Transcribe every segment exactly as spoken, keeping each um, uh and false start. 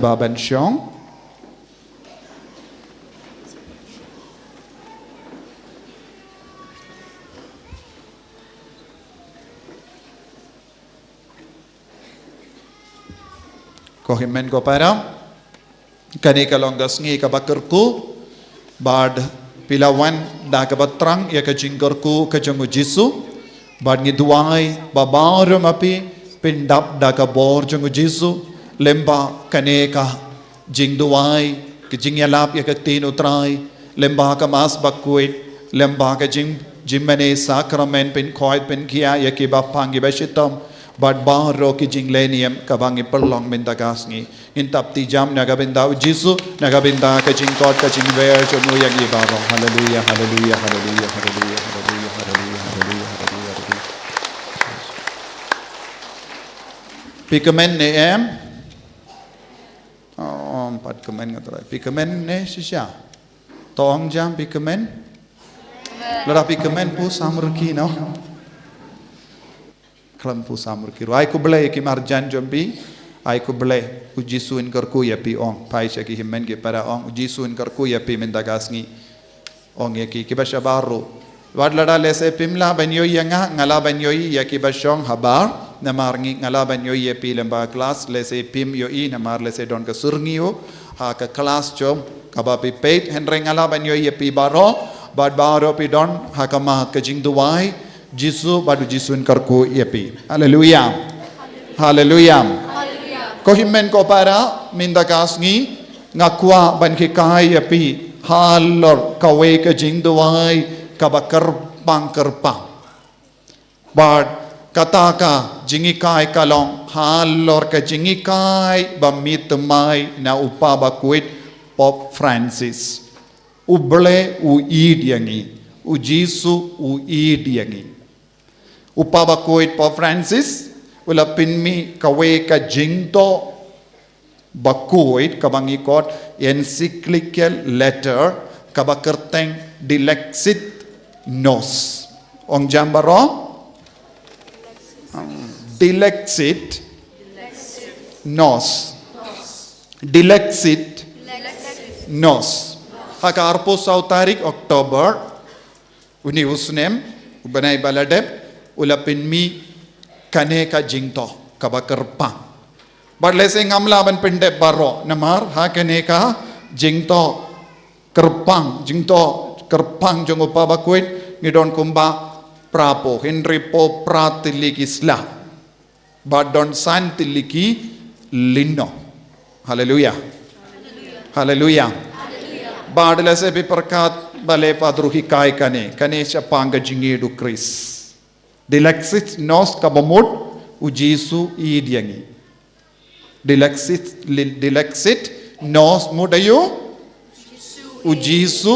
ba ban shong. Ko hynmen ko para, kane ka long ka sngi kaba kyrkhu, bad phi la wan da kaba thrang ïa ka jingkyrkhu ka jong u Jisu, bad ngi duwai ba baroh ma phi phin dap da ka bor jong u Jisu, lyngba kane ka jingduwai, ka jingïalap ïa ka ktien u Trai, lyngba ka Mass bakhuid, lyngba ka jing, jingmane sakramen, phin khoit phin khia ïa ki ba pang ki ba shitom, bad baroh ki jingleh niam kaba ngi pynlong mynta ka sngi. Ngin tap ti jam na ka bynta u Jisu, na ka bynta ka jingkot ka jingwer jong u ïa ngi baroh. Haleluya, haleluya, haleluya, haleluya, haleluya, haleluya, haleluya, haleluya, haleluya. Phi kmen ne em? Oh, em pat kmen nga Trai. Phi kmen ne shisha? To ong jam phi kmen? Lada phi kmen phi sam rki no. Khlem phi sam rki ruh. Ai khublei ki marjan jong phi. Ai khublei. U Jisu un kyrkhu ïa phi ong. Phai sha ki hynmen ki para ong. U Jisu un kyrkhu ïa phi mynta ka sngi. Ong ïa ki, ki ba shabar ruh. Wat lada lehse phim lah ban ïohi ïa nga, nga lah ban ïohi ïa ki ba shong habar, namar ngi nga lah ban ïohi ïa phi lyngba klas, lehse phim ïohi namar lehse don ka syrngiew ha ka klas jong kaba phi peit, hynrei nga lah ban ïohi ïa phi baroh, bad baroh phi don ha ka mat ka jingduwai Jisu, bad u Jisu un kyrkhu ïa phi. Haleluya. Haleluya. Ko hynmen ko para, mynta ka sngi nga kwah ban hikai ïa phi halor kawei ka jingduwai kaba kyrpang kyrpang. Bad kata ka jinghikai ka long halor ka jinghikai ba mih thymmai na u Papa bakhuid Pope Francis. U Blei u ïeit ïa ngi, u Jisu u ïeit ïa ngi. U Papa bakhuid Pope Francis u la pynmih kawei ka jingdoh bakhuid kaba ngi khot encyclical letter kaba kyrteng Dilexit Nos. Ong jam baroh? Dilexit Nos. Dilexit Nos. Ha ka arphew saw tarik October, une u snem, u bnai ba la dep, u la pynmih kane ka jingdoh kaba kyrpang. Bad lehse ngam lah ban pyndep baroh, namar ha kane ka jingdoh kyrpang, jingdoh kyrpang jong u Papa bakhuid, ngi don kumba phra phew, hynriewphew phra tylli ki sla. Bad don san tylli ki lynnong. Haleluya. Haleluya. Bad lehse phi pyrkhat balei Padre u hikai kane, kane shaphang ka jingïeit u Khrist. Dilexit Nos kaba mut u Jisu u ïeit ïa ngi. Dilexit, li-, Dilexit Nos mut aïu? U Jisu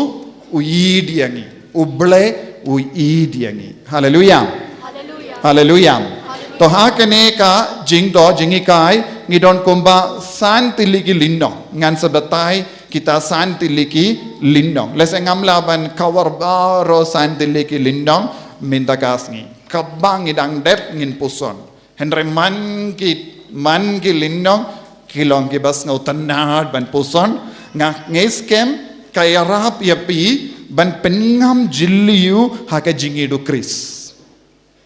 u ïeit ïa ngi. U Blei u ïeit ïa ngi. Haleluya. Haleluya. To ha kane ka jingdoh jinghikai ngi don kumba san tylli ki lynnong. Ngan sa batai kita san tylli ki lynnong. Lehse ngam lah ban cover baroh san tylli ki lynnong mynta ka sngi. Kaba ngi dang dep ngin puson. Hynrei man ki, man ki lynnong ki long kiba sngewtynnat ban puson, nga ngeit skhem ka ïarap ïa phi ban pynngam jylliew ha ka jingïeit u Khrist.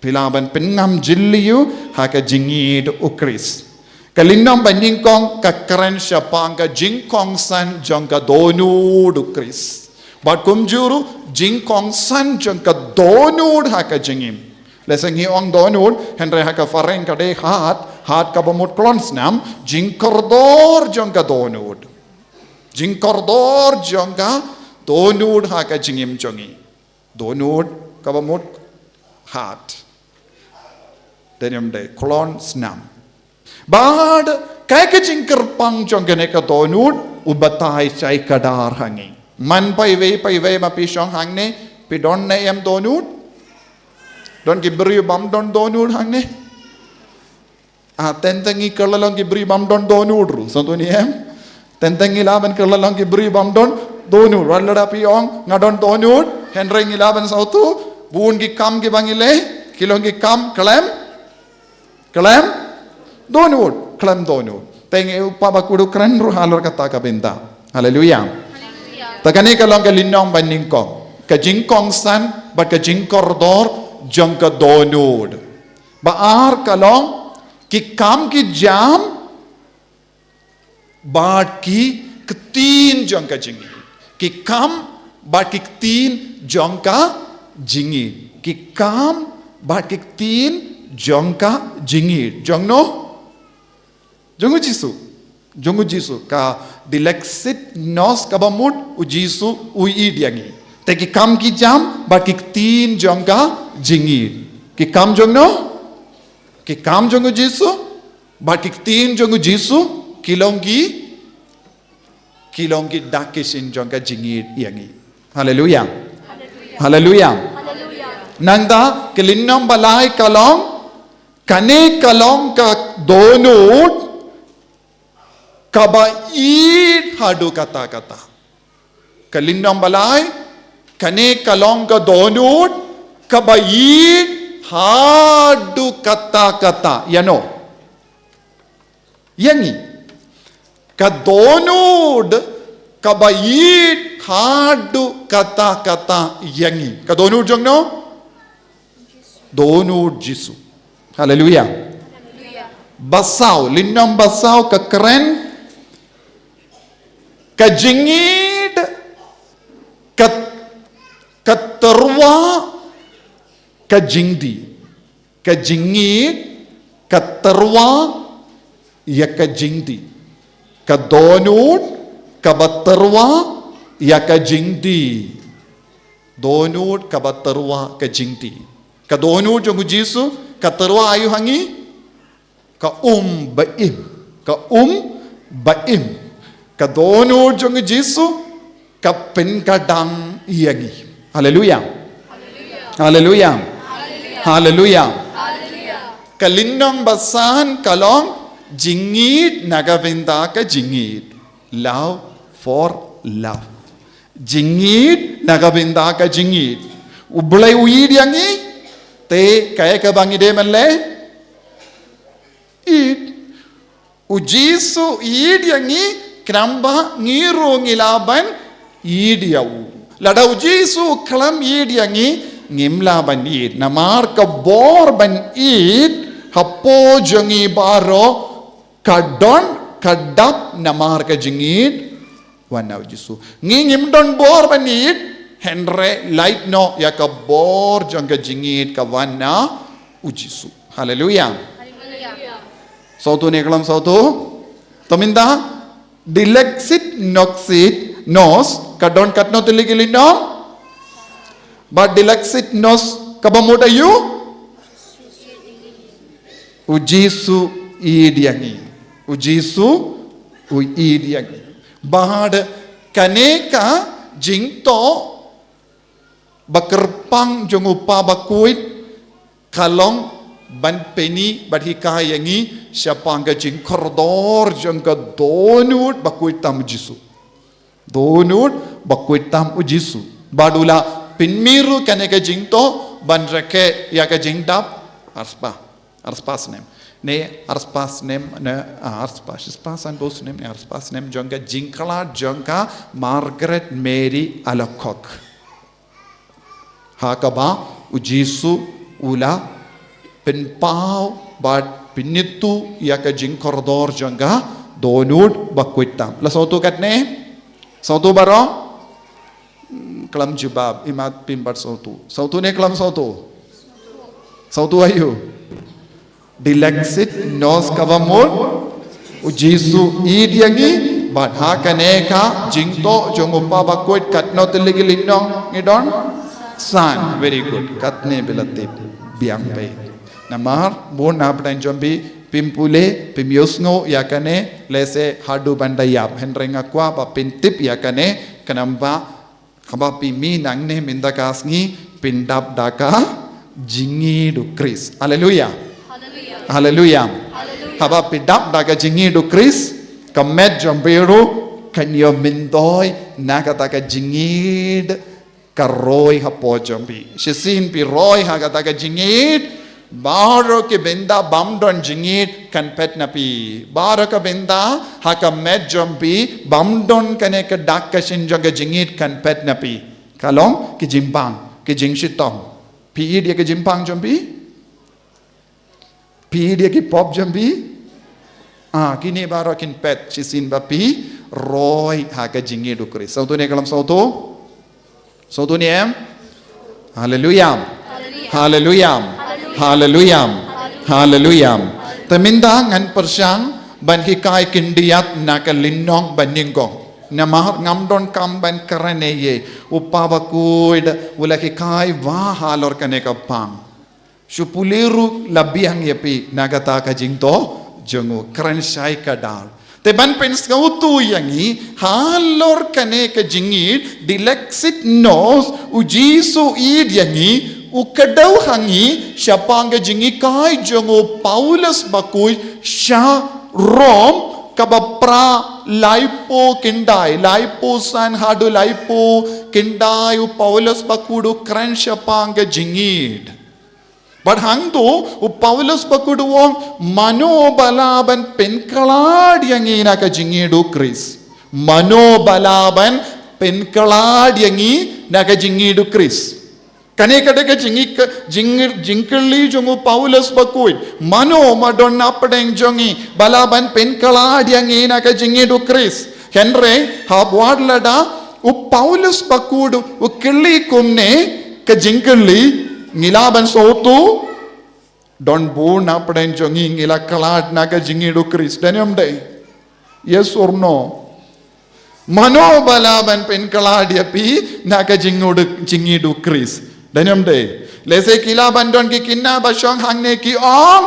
Phi lah ban pynngam jylliew ha ka jingïeit u Khrist. Ka lynnong ba nyngkong ka kren shaphang ka jingkongsan jong ka dohnud u Khrist. Bad kumjuh ruh jingkongsan jong ka dohnud ha ka jingim. Lehse ngi ong dohnud, hynrei ha ka phareng ka dei heart, heart kaba mut khlon snam, jingkordor jong ka dohnud. Jingkordor jong ka dohnud ha ka jingim jong ngi. Dohnud kaba mut heart. Dei ne em dei, khlon snam. Bad kaei ka jingkyrpang jong kane ka dohnud, u batai shai kdar ha ngi. Man phi iwei pa iwei ma phi shong hangne, phi don ne em dohnud? Don ki briew bym don dohnud hangne? Ah, teng teng ngi kylla long ki briew bym don dohnud ruh. Sngewthuh ne em? Teng teng ngi lah ban kylla long ki briew bym don dohnud. Wat lada phi ong nga don dohnud, hynrei ngi lah ban sngewthuh, bun ki kam kiba ngi leh ki long ki kam khlem, khlem dohnud, khlem dohnud. Te ngi u pa ba kuduk kren ruh halor kata ka bynta. Haleluya. Te kane ka long ka lynnong ba nyngkong. Ka jingkongsan bad ka jingkordor jong ka dohnud. Ba ar ka long ki kam ki jam bad ki ktien jong ka jingngeit. Ki kam bad ki ktien jong ka jingngeit. Ki kam bad ki ktien jong ka jingngeit. Jong no? Jong u Jisu. Jong u Jisu. Ka dilexit nos kaba mut u Jisu u ïeit ïa ngi. Te ki kam ki jam bad ki ktien jong ka jingngeit. Ki kam jong no? Ki kam jong u Jisu bad ki ktien jong u Jisu ki long ki, ki long ki dak ki shin jong ka jingngeit ïa ngi. Haleluya. Haleluya. Nangta ka lynnong ba lai ka long, kane ka long ka dohnud kaba ïeit haduh katta katta. Ka lynnong ba lai, kane ka long ka dohnud kaba ïeit haduh katta katta. Ïa no? Ïa ngi. Ka dohnud kaba ïeit haduh katta katta ïa ngi. Ka dohnud jong no? Dohnud Jisu. Haleluya. Ba saw, lynnong ba saw ka kren, ka jingngeit, ka, ka tyrwa, ka jingdih. Ka jingngeit, ka tyrwa ïa ka jingdih. Ka dohnud kaba tyrwa ïa ka jingdih. Dohnud kaba tyrwa ka jingdih. Ka dohnud jong u Jisu ka tyrwa aïu ha ngi? Ka um ba im. Ka um ba im. Ka dohnud jong u Jisu ka pynkyndang ïa ngi. Haleluya. Haleluya. Haleluya. Ka lynnong ba san ka long, jingngeit na ka bynta ka jingngeit. Love for love. Jingngeit na ka bynta ka jingngeit. U Blei u ïeit ïa ngi, te kaei kaba ngi dei ban leh? Ïeit. U Jisu ïeit ïa ngi, khnang ba ngi ruh ngi lah ban ïeit ïa u. Lada u Jisu u khlem ïeit ïa ngi, ngim lah ban ïeit. Namar ka bor ban ïeit hapoh jong ngi baroh ka don ka dap namar ka jingïeit wan na u Jisu. Ngi ngim don bor ban ïeit, hynrei lait noh ïa ka bor jong ka jingïeit ka wan na u Jisu. Haleluya. Sawtu ne khlem sawtu? Te mynta, dilexit noxit nos, ka don katno tylli ki lynnong? Bad dilexit nos kaba mut aïu? U Jisu ïeit ïa ngi. U Jisu u ïeit ïa ngi. Bad kane ka jingtoh ba kyrpang jong u Pa Bakhuid ka long ban pyni bad hikai ïa ngi shaphang ka jingkordor jong ka dohnud bakhuid tam u Jisu. Dohnud bakhuid tam u Jisu. Bad u la pynmih ruh kane ka jingtoh ban rakhe ïa ka jingdap arspah. Arspah snem. Ne arspah snem, ne, ah, arspah, shispah sanphew snem, ne arspah snem jong ka jingkhlad jong ka Margaret Mary Alacoque. Ha kaba u Jisu u la pynpaw bad pynithuh ïa ka jingkordor jong ka dohnud bakhuid tam. La sawtu katne? Sawtu baroh? Hmm, khlem jubab, imat pynbat sawtu. Sawtu ne khlem sawtu? Sawtu aïu? Dilexit nos kaba mut u Jisu ïeit ïa ngi, bad ha kane ka jingtoh jong u Pa Bakhuid katno tylli ki lynnong ngi don? San. Very good. Katne ba la tip biang bha. Namar bun na pdeng jong phi phim pule, phim ïohsngew ïa kane, lehse haduh ban da ïap, hynrei nga kwah ba phin tip ïa kane, khnang ba haba phi mih nangne mynta ka sngi phin dap da ka jingïeit u Khrist. Haleluya. Haleluya. Haba phi dap da ka jingïeit u Khrist, ka met jong phi ruh kan ïoh myntoi na kata ka jingïeit ka roi hapoh jong phi. Shisien phi roi ha kata ka jingïeit, Baroh ki bynta bym don jingïeit kan peit na phi. Baroh ka bynta ha ka met jong phi bym don kane ka dak ka shin jong ka jingïeit kan peit na phi. Ka long ki jingpang, ki jingshitom. Phi ïeit ïa ki jingpang jong phi? Phi ïeit ïa ki pop jong phi? Ah, kine baroh kin peit shisien ba phi roi ha ka jingïeit u Khrist. Sngewthuh ne ka lam sngewthuh? Sngewthuh ne em? Haleluya. Haleluya. Haleluya. Haleluya. Te mynta ngan pyrshang ban hikai khyndiat na ka lynnong banyngkong. Namar ngam don kam ban kren eiei. U Kpa Bakhuid u la hikai bha halor kane ka pang. Shu pule ruh la biang ïa phi na kata ka jingthoh jong u, kren shai kdar. Te ban pynsngewthuh ïa ngi halor kane ka jingïeit, dei lehse nos u Jisu u ïeit ïa ngi, u kdew ha ngi shaphang ka jinghikai jong u Paulus Bakhuid sha Rom, kaba phra laiphew khyndai, laiphew san haduh laiphew khyndai, u Paulus Bakhuid u kren shaphang ka jingïeit. Bad hangto u Paulus Bakhuid u ong, mano ba lah ban pynkhlad ïa ngi na ka jingïeit u Khrist? Mano ba lah ban pynkhlad ïa ngi na ka jingïeit u Khrist? Kane ka dei ka jingïeit ka, jing, jingkylli jong u Paulus Bakhuid. Mano ma don na pdeng jong ngi ba lah ban pynkhlad ïa ngi na ka jingïeit u Khrist? Hynrei haba wat lada u Paulus Bakhuid u kylli kumne ka jingkylli, ngi lah ban sngewthuh don bun na pdeng jong ngi ngi la khlad na ka jingïeit u Khrist. Dei ne ym dei? Yes or no? Mano ba lah ban pynkhlad ïa phi na ka jingïeit u, jingïeit u Khrist? Dei ne ym dei? Lehse ki lah ban don ki khynnah ba shong hangne ki ong,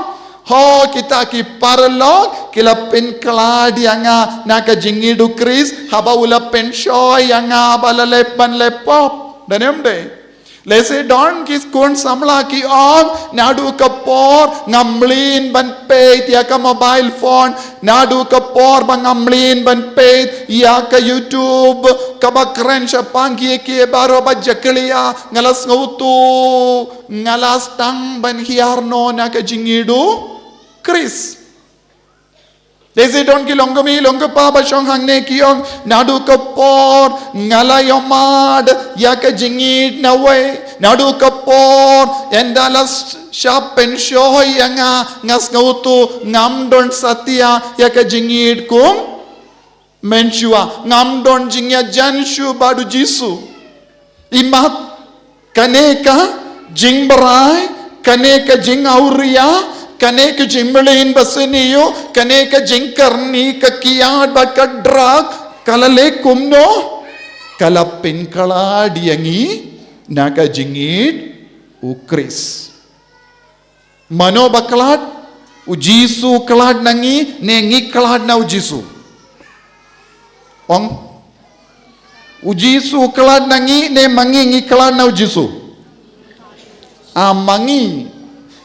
ho kita ki paralok ki la pynkhlad ïa nga na ka jingïeit u Khrist haba u la pynshoi ïa nga ba la leh ban leh pop. Dei ne ym dei? Lehse don ki khun samla ki ong, naduh ka por nga mlien ban peit ïa ka mobile phone, naduh ka por ba nga mlien ban peit ïa ka YouTube, kaba kren shaphang kiei kiei baroh ba jakhlia, nga la sngewthuh nga la sdang ban hiar noh na ka jingïeit u Khrist. Lehse don ki longkmie longkpa ba shong hangne ki ong, naduh ka por nga la ïohmad ïa ka jingïeit na wei, naduh ka por ynda la shah pynshoi ïa nga, nga sngewthuh ngam don satia ïa ka jingïeit kum mynshuwa, ngam don jingïajan shuh bad u Jisu. Imat, kane ka jingbrai, kane ka jingawria, kane ka jingmlien basniew, kane ka jingkyrni ka kiad bad ka drug, ka la leh kumno? Ka la pynkhlad ïa ngi na ka jingïeit u Khrist. Mano ba khlad? U Jisu khlad na ngi, ne ngi khlad na u Jisu? Ong. U Jisu khlad na ngi, ne ma ngi ngi khlad na u Jisu? Ah, ma ngi.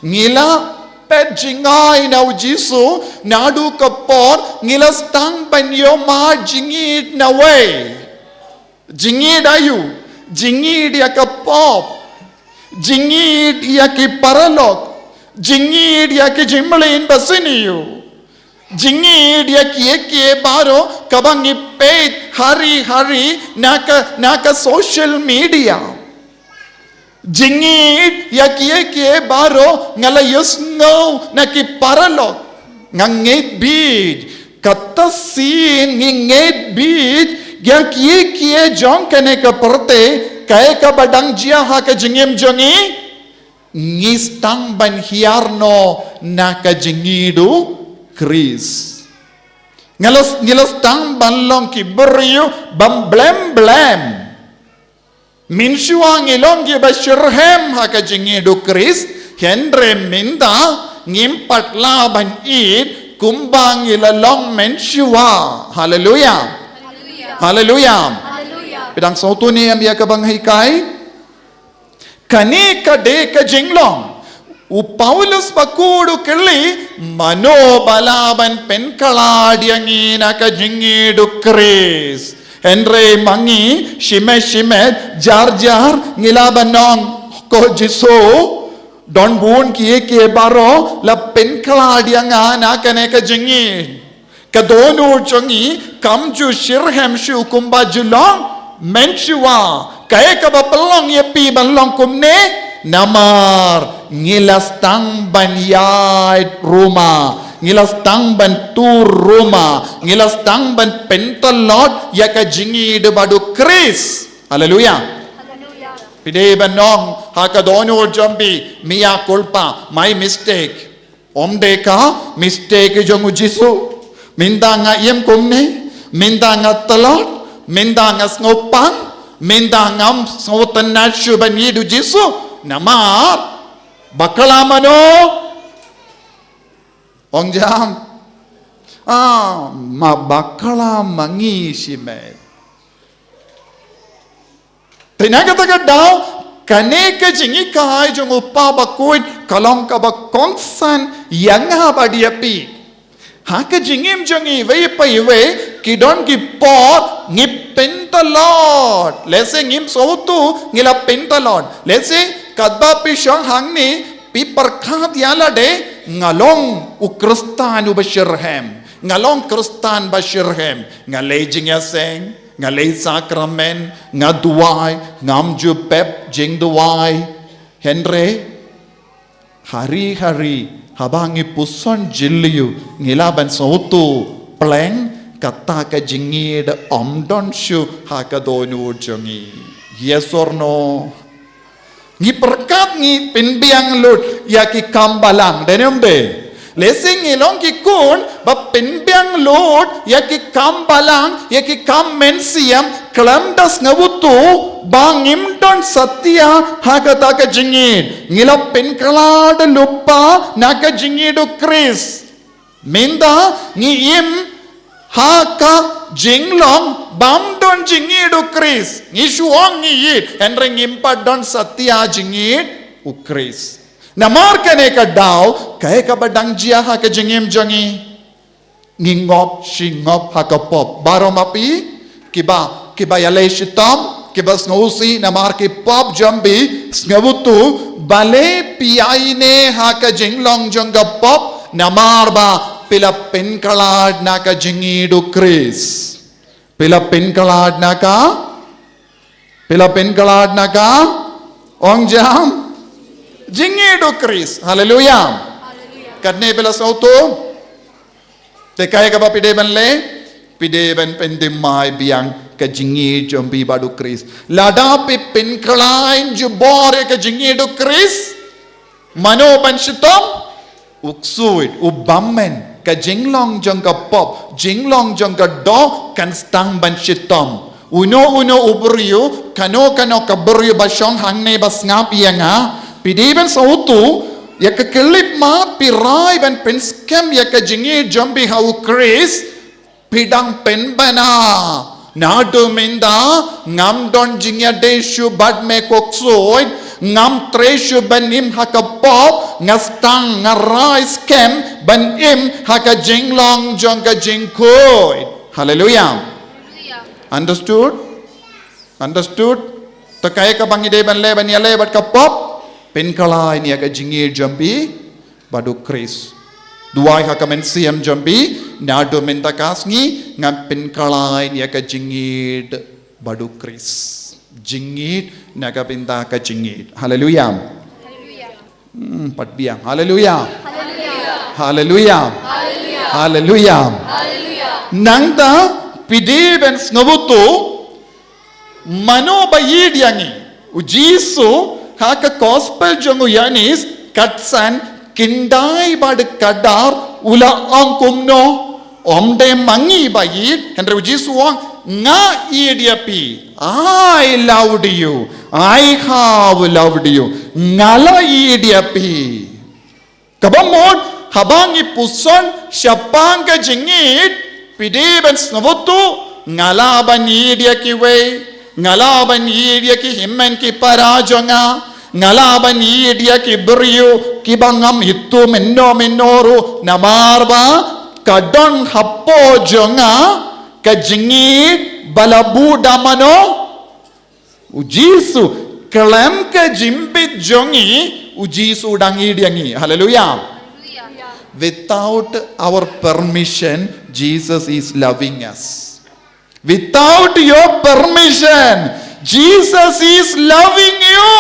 Ngi la peit jngai na u Jisu, naduh ka por ngi la sdang ban ïohmad jingïeit na wei. Jingïeit aïu? Jingïeit ïa ka pop. Jingïeit ïa ki paralok. Jingïeit ïa ki jingmlien basniew. Jingïeit ïa kiei kiei baroh kaba ngi peit hari hari na ka, na ka social media. Jingïeit ïa kiei kiei baroh nga la ïohsngew na ki paralok. Nga ngeit beit, kata sien ngi ngeit beit ïa kiei kiei jong kane ka pyrthei, kaei kaba dang jia ha ka jingim jong ngi, ngi sdang ban hiar noh na ka jingïeit u Khrist. Nga la, ngi la sdang ban long ki briew bym blem blem. Mynshuwa ngi long kiba shitrhem ha ka jingïeit u Khrist, hynrei mynta ngim pat lah ban ïeit kumba ngi la long mynshuwa. Haleluya. Haleluya. Phi dang sngewthuh ne em ïa kaba nga hikai? Kane ka dei ka jinglong. U Paulus bakhuid u kylli, mano ba lah ban pynkhlad ïa ngi na ka jingïeit u Khrist? Hynrei ma ngi shimet shimet, jar jar ngi lah ban ong, ko Jisu, Don bun kiei kiei baroh la pynkhlad ïa nga na kane ka jingim. Ka dohnud jong ngi kam ju shitrhem shuh kumba ju long mynshuwa. Kaei kaba pynlong ïa phi ban long kumne? Namar ngi la sdang ban ïaid ruma, ngi la sdang ban tur ruma, ngi la sdang ban pyntlot ïa ka jingïeit bad u Khrist. Haleluya. Phi dei ban ong ha ka dohnud jong phi, mea culpa, my mistake. Ym dei ka mistake jong u Jisu. Mynta nga im kumne, mynta nga tlot, mynta nga sngewpang, mynta ngam sngewtynnat shuh ban ïeit u Jisu. Namar bakla mano? Ong jam. Ah, ma bakla ma ngi shimet. Te na kata ka daw, kane ka jinghikai jong u Kpa Bakhuid ka long kaba kongsan ïa nga bad ïa phi. Ha ka jingim jong ngi iwei pa iwei, ki don ki por ngi pyntlot. Lehse ngim sngewthuh ngi la pyntlot. Lehse katba phi shong hangne, phi pyrkhat ïa lade, nga long u Khristan uba shitrhem. Nga long Khristan ba shitrhem. Nga leh jingïaseng, nga leh sakramen, nga duwai, ngam ju pep jingduwai. Hynrei hari hari haba ngi puson jylliew, ngi lah ban sngewthuh pleng kata ka jingïeit ym don shuh ha ka dohnud jong ngi. Yes or no? Ngi pyrkhat ngi pynbiang lut ïa ki kam balang, dei ne ym dei? Lehse ngi long ki khun ba pynbiang lut ïa ki kam balang, ïa ki kam mynsiem, khlem da sngewthuh ba ngim don satia ha kata ka jingïeit. Ngi la pynkhlad lypa na ka jingïeit u Khrist. Mynta ngi im ha ka jinglong bym don jingïeit u Khrist. Ngi shu ong ngi ïeit, hynrei ngim pat don satia jingïeit u Khrist. Namar kane ka daw, kaei kaba dang jia ha ka jingim jong ngi? Ngi ngop shi ngop ha ka pop. Baroh ma phi kiba, kiba ïaleh shitom, kiba sngewsih namar ki pop jong phi, sngewthuh balei phi ïaineh ha ka jinglong jong ka pop, namar ba phi la pynkhlad na ka jingïeit u Khrist. Phi la pynkhlad na ka, phi la pynkhlad na ka, ong jam, jingïeit u Khrist. Haleluya. Katne phi la sngewthuh? Te kaei kaba phi dei ban leh? Phi dei ban pynthymmai biang ka jingïeit jong phi bad u Khrist. Lada phi pynkhlaiñ jubor ïa ka jingïeit u Khrist, mano ban shitom? U ksuid, u bymmen. Ka jinglong jong ka pop, jinglong jong ka doh kan sdang ban shitom. Uno uno u briew, kano kano ka briew ba shong hangne ba sngap ïa nga, phi dei ban sngewthuh, ïa ka khyllipmat phi rai ban pynskhem ïa ka jingïeit jong phi ha u Khrist, phi dang pynbna. Naduh mynta ngam don jingïadei shuh bad me ko ksuid, ngam trei shuh ban im ha ka pop, nga sdang, nga rai skhem ban im ha ka jinglong jong ka jingkhuid. Haleluya. Understood? Understood? Te kaei kaba ngi dei ban leh ban ïaleh bad ka pop? Pynkhlaiñ ïa ka jingïeit jong phi bad u Khrist. Duwai ha ka mynsiem jong phi, naduh mynta ka sngi ngan pynkhlaiñ ïa ka jingïeit bad u Khrist. Jingïeit na ka bynta ka jingïeit. Haleluya. Hmm, pat biang. Haleluya. Haleluya. Haleluya. Nangta phi dei ban sngewthuh, mano ba ïeit ïa ngi? U Jisu ha ka gospel jong u Ïoannis, katsan, khyndai bad khatar, u la ong kumno? Ym dei ma ngi ba ïeit, hynrei u Jisu u ong, nga ïeit ïa phi. I loved you. I have loved you. Nga la ïeit ïa phi. Kaba mut, haba ngi puson shaphang ka jingïeit, phi dei ban sngewthuh, nga lah ban ïeit ïa kiwei, nga lah ban ïeit ïa ki hynmen ki para jong nga, nga lah ban ïeit ïa ki briew kiba ngam ithuh mynno mynno ruh, namar ba ka don hapoh jong nga ka jingïeit ba la buh da mano? U Jisu. Khlem ka jingbit jong ngi, U Jisu u dang ïeit ïa ngi. Haleluya. Without our permission, Jesus is loving us. Without your permission, Jesus is loving you.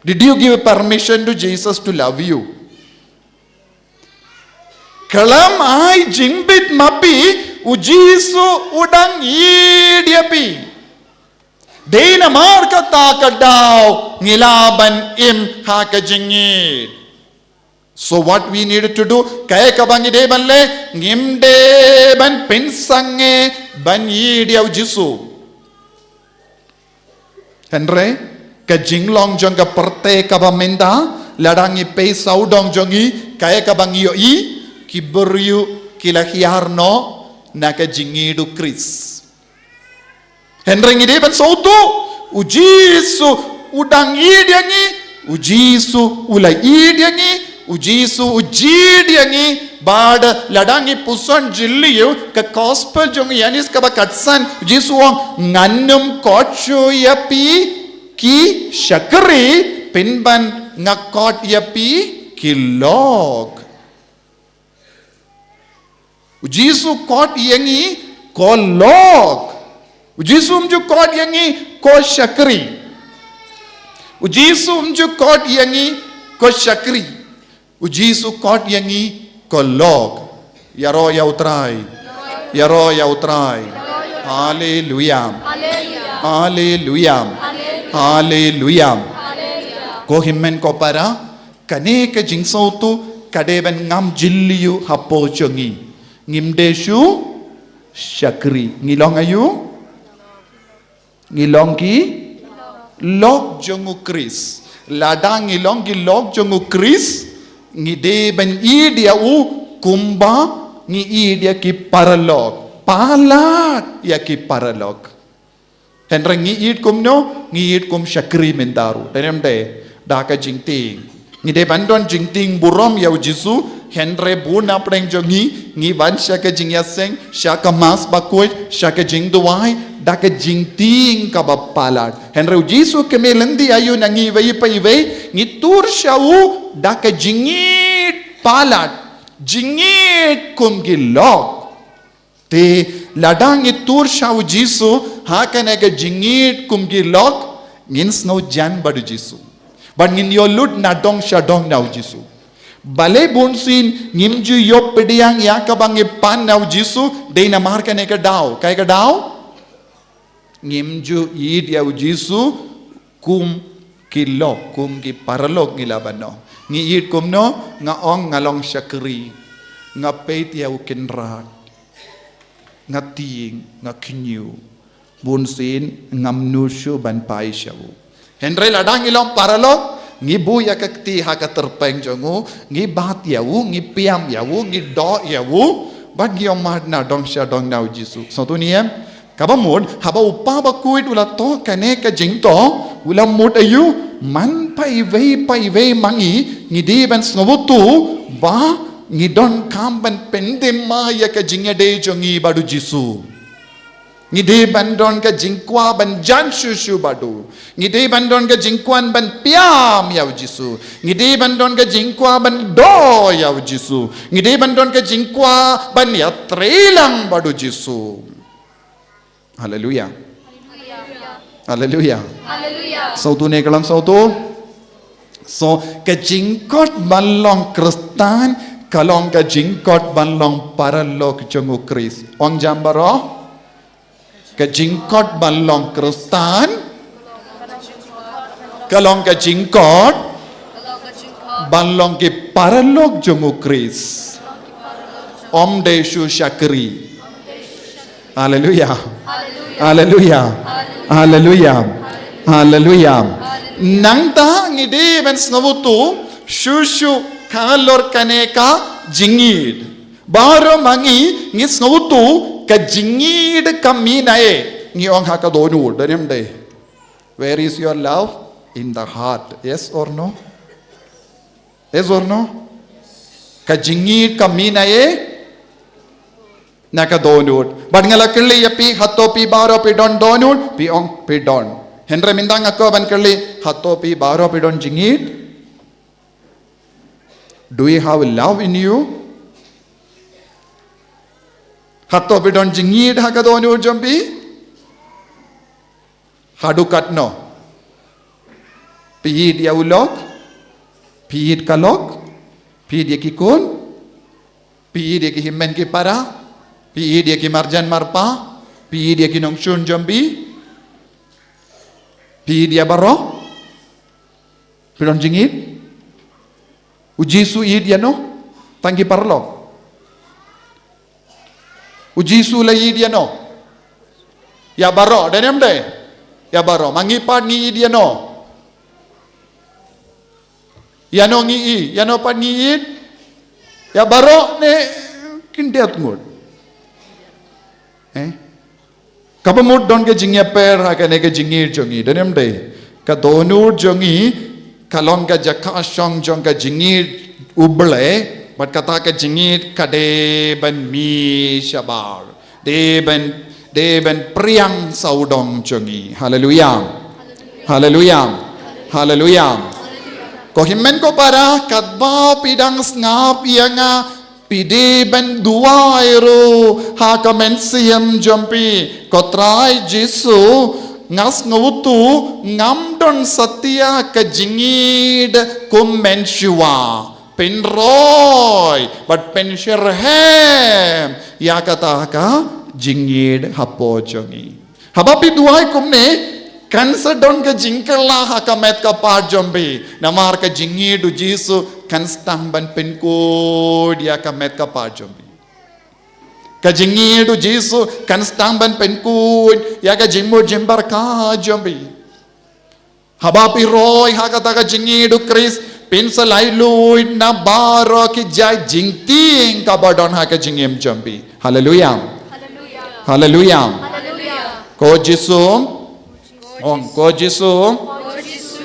Did you give permission to Jesus to love you? Khlem ai jingbit ma phi, u Jisu u dang ïeit ïa phi. Dei namar kata ka daw ngi lah ban im ha ka jingïeit. So what we need to do? Kaei kaba ngi dei ban leh, ngim dei ban pynsangeh ban ïeit ïa u Jisu. Hynrei ka jinglong jong ka pyrthei kaba mynta, lada ngi peit sawdong jong ngi, kaei kaba ngi ïohi, ki briew ki la hiar noh na ka jingïeit u Khrist. Hynrei ngi dei ban sngewthuh, u Jisu u dang ïeit ïa ngi, u Jisu u la ïeit ïa ngi, u Jisu u jied ïa ngi. Bad lada ngi puson jylliew ka gospel jong u Ïoannis kaba khatsan, u Jisu u ong, ngan ym khot shuh ïa phi ki shakri, pynban nga khot ïa phi ki lok. U Jisu u khot ïa ngi ko lok. U Jisu um ju khot ïa ngi ko shakri. U Jisu um ju khot ïa ngi ko shakri. U Jisu u khot ïa ngi ko lok. Ïaroh ïa u Trai. Ïaroh ïa u Trai. Haleluya. Haleluya. Haleluya. Ko hynmen ko para, kane ka jingsngewthuh ka dei ban ngam jylliew hapoh jong ngi. Ngim dei shuh shakri. Ngi long aïu? Ngi long ki lok jong u Khrist. Lada ngi long ki lok jong u Khrist, ngi dei ban ïeit ïa u kumba ngi ïeit ïa ki paralok. Palat ïa ki paralok. Hynrei ngi ïeit kumno? Ngi ïeit kum shakri mynta ruh. Dei ne ym dei? Da ka jingtieng. Ngi dei ban don jingtieng burom ïa u Jisu, hynrei bun na pdeng jong ngi, ngi wan sha ka jingïaseng, sha ka Mass bakhuid, sha ka jingduwai da ka jingtieng kaba palat. Hynrei u Jisu u kynmaw lynti aïu na ngi iwei pa iwei? Ngi tur sha u da ka jingïeit palat, jingïeit kum ki lok. Te lada ngi tur sha u Jisu ha kane ka jingïeit kum ki lok, ngin sngewjan bad u Jisu. Bad ngin ïoh lut na dong sha dong na u Jisu. Balei bunsien ngim ju ïoh pdiang ïa kaba ngi pan na u Jisu? Dei namar kane ka daw. Kaei ka daw? Ngim ju ïeit ïa u Jisu kum ki lok, kum ki paralok ngi lah ban ong. Ngi ïeit kumno? Nga ong nga long shakri. Nga peit ïa u Kynrad. Nga tieng, nga khñiuh. Bunsien ngam nud shuh ban phai sha u. Hynrei lada ngi long paralok, ngi buh ïa ka kti ha ka tyrpeng jong u, ngi bat ïa u, ngi piam ïa u, ngi doh ïa u, bad ngi ïoh mad na dong sha dong na u Jisu. Sngewthuh ne em? Kaba mut, haba u Kpa bakhuid u la thoh kane ka jingthoh, u la mut aïu? Man pa iwei pa iwei ma ngi, ngi dei ban sngewthuh ba ngi donkam ban pyndem ïa ka jingïadei jong ngi bad u Jisu. Ngi dei ban don ka jingkwah ban jan shuh shuh bad u. Ngi dei ban don ka jingkwah ban piam ïa u Jisu. Ngi dei ban don ka jingkwah ban doh ïa u Jisu. Ngi dei ban don ka jingkwah ban ïatrei lang bad u Jisu. Haleluya. Haleluya. Sngewthuh ne khlem sngewthuh? So, ka jingkhot ban long Khristan ka long ka jingkhot ban long paralok jong u Khrist. Ong jam baroh. Ka jingkhot ban long Khristan ka long ka jingkhot ban long ki paralok jong u Khrist. Ym dei shuh shakri. Haleluya. Haleluya. Haleluya. Haleluya. Nangta ngi dei ban sngewthuh shuh shuh halor kane ka jingïeit. Baroh ma ngi ngi sngewthuh ka jingïeit ka mih na ei. Ngi ong ha ka dohnud, dei ne ym dei? Where is your love? In the heart. Yes or no? Yes or no? Ka jingïeit ka mih na ei? Na ka dohnud. Bad nga la kylli ïa phi, hato phi baroh phi don dohnud? Phi ong phi don. Hynrei mynta nga kwah ban kylli, hato phi baroh phi don jingngeit? Do you have love in you? Hato phi don jingngeit ha ka dohnud jong phi? Haduh katno? Phi ïeit ïa u lok? Phi ïeit ka lok? Phi ïeit ïa ki khun? Phi ïeit ïa ki hynmen ki para? Phi ïeit ïa ki marjan marpa? Phi ïeit ïa ki nongshun jong phi? Phi ïeit ïa baroh? Phi don jingngeit? U Jisu ïeit ïano? Tang ki paralok. U Jisu la ïeit ïano? Ïa baroh, dei ne em dei? Ïa baroh. Ma ngi pat ngi ïeit ïano? Ïano ngi ïeit, ïano pat ngi ïeit? Ïa baroh ne khyndiat ngut? Eh? Kaba mut don ka jingïapher ha kane ka jingngeit jong ngi, dei ne em dei? Ka dohnud jong ngi ka long ka jaka shong jong ka jingngeit U Blei, bad kata ka jingngeit ka dei ban mih shabar. Dei ban, dei ban phriang sawdong jong ngi. Haleluya. Haleluya. Haleluya. Ko hynmen ko para, katba phi dang sngap ïa nga, phi dei ban duwai ruh ha ka mynsiem jong phi. Ko Trai Jisu, nga sngewthuh ngam don satia ka jingngeit kum mynshuwa. Pynroi bad pynsyrhem ïa kata ka jingngeit hapoh jong ngi. Haba phi duwai kumne, kan sa don ka jingkylla ha ka met ka phad jong phi. Namar ka jingngeit U Jisu kan sdang ban pynkhuid ïa ka met ka phad jong phi. Ka jingngeit U Jisu kan sdang ban pynkhuid ïa ka jingmut jingpyrkhat jong phi. Haba phi roi ha kata ka jingngeit U Khrist, phin sa laitluid na baroh ki jait jingtieng kaba don ha ka jingim jong phi. Haleluya. Haleluya. Ko Jisu. Ong, ko Jisu.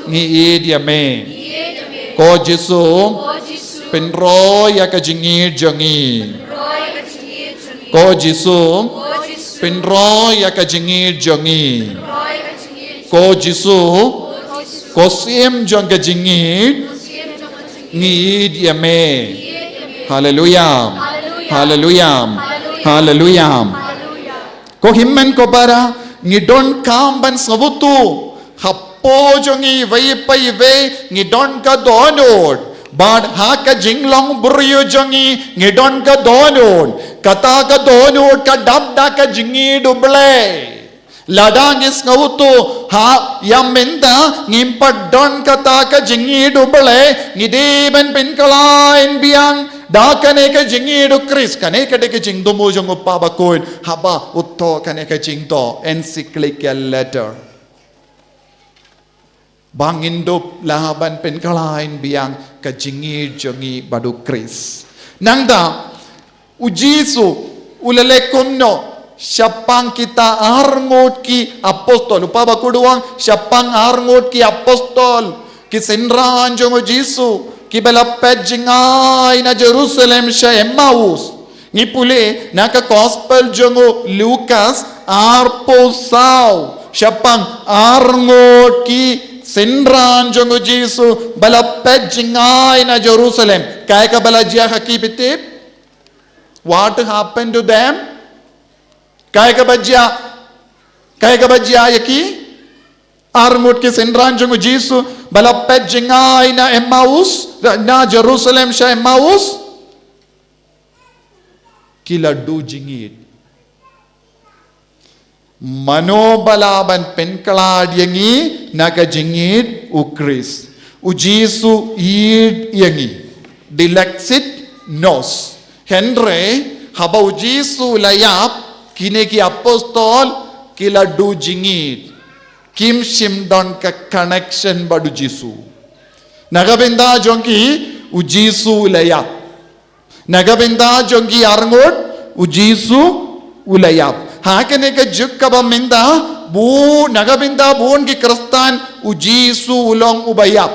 Ngi ïeit ïa me. Ko Jisu. Pynroi ïa ka jingngeit jong ngi. Ko Jisu. Pynroi ïa ka jingngeit jong ngi. Ko Jisu, ko Syiem jong ka jingngeit, ngi ïeit ïa me. Haleluya. Haleluya. Haleluya. Ko hynmen ko para, ngi donkam ban sngewthuh, hapoh jong ngi iwei pa iwei ngi don ka dohnud. Bad ha ka jinglong briew jong ngi ngi don ka dohnud. Kata ka dohnud ka dap da ka jingngeit U Blei. Lada ngi sngewthuh ha ïa mynta ngim pat don kata ka jingngeit U Blei, ngi dei ban pynkylla biang da kane ka jingngeit U Khrist. Kane ka dei ka jingthmu jong u Papa Bakhuid haba u thoh kane ka jingthoh, encyclical letter. Ba ngin dup lah ban pynkylla biang ka jingngeit jong ngi bad U Khrist. Nangta U Jisu u la leh kumno shaphang kita arngut ki apostol? U Papa Bakhuid u ong shaphang arngut ki apostol, ki synran jong U Jisu kiba la phet jngai na Jerusalem sha Emmaus. Ngi pule na ka Gospel jong u Lukas arphew saw, shaphang arngut ki synran jong U Jisu ba la phet jngai na Jerusalem. Kaei kaba la jia ha ki, phi tip? What happened to them? Kaei kaba jia, kaei kaba jia ïa ki? Arngut ki synran jong U Jisu ba la phet jngai na Emmaus, na Jerusalem sha Emmaus. Ki la duh jingngeit. Mano ba lah ban pynkylla ïa ngi na ka jingngeit U Khrist? U Jisu ïeit ïa ngi. Dilexit nos. Hynrei haba U Jisu u la ïap, kine ki apostol ki la duh jingngeit. Kim shym don ka connection bad U Jisu. Na ka bynta jong ki U Jisu u la ïap. Na ka bynta jong ki arngut U Jisu u la ïap. Ha kane ka juk kaba mynta, bun, na ka bynta bun ki Khristan U Jisu u long uba ïap.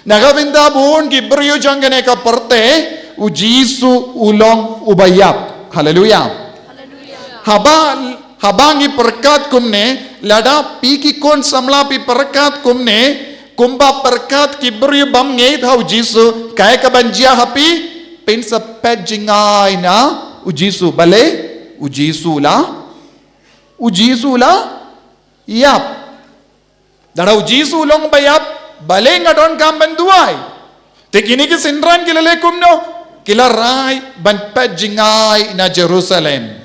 Na ka bynta bun ki briew jong kane ka pyrthei U Jisu u long uba ïap. Haleluya. Haba, Haba ngi pyrkhat kumne, lada phi ki khun samla phi pyrkhat kumne, kumba pyrkhat ki briew bym ngeit ha u Jisu, kaei kaban jia ha phi? Phin sa peit jngai na u Jisu. Balei? U Jisu la, u Jisu la ïap. Lada u Jisu u long ba ïap, balei nga donkam ban duwai? Te kine ki synran ki la leh kumno? Ki la rai ban peit jngai na Jerusalem.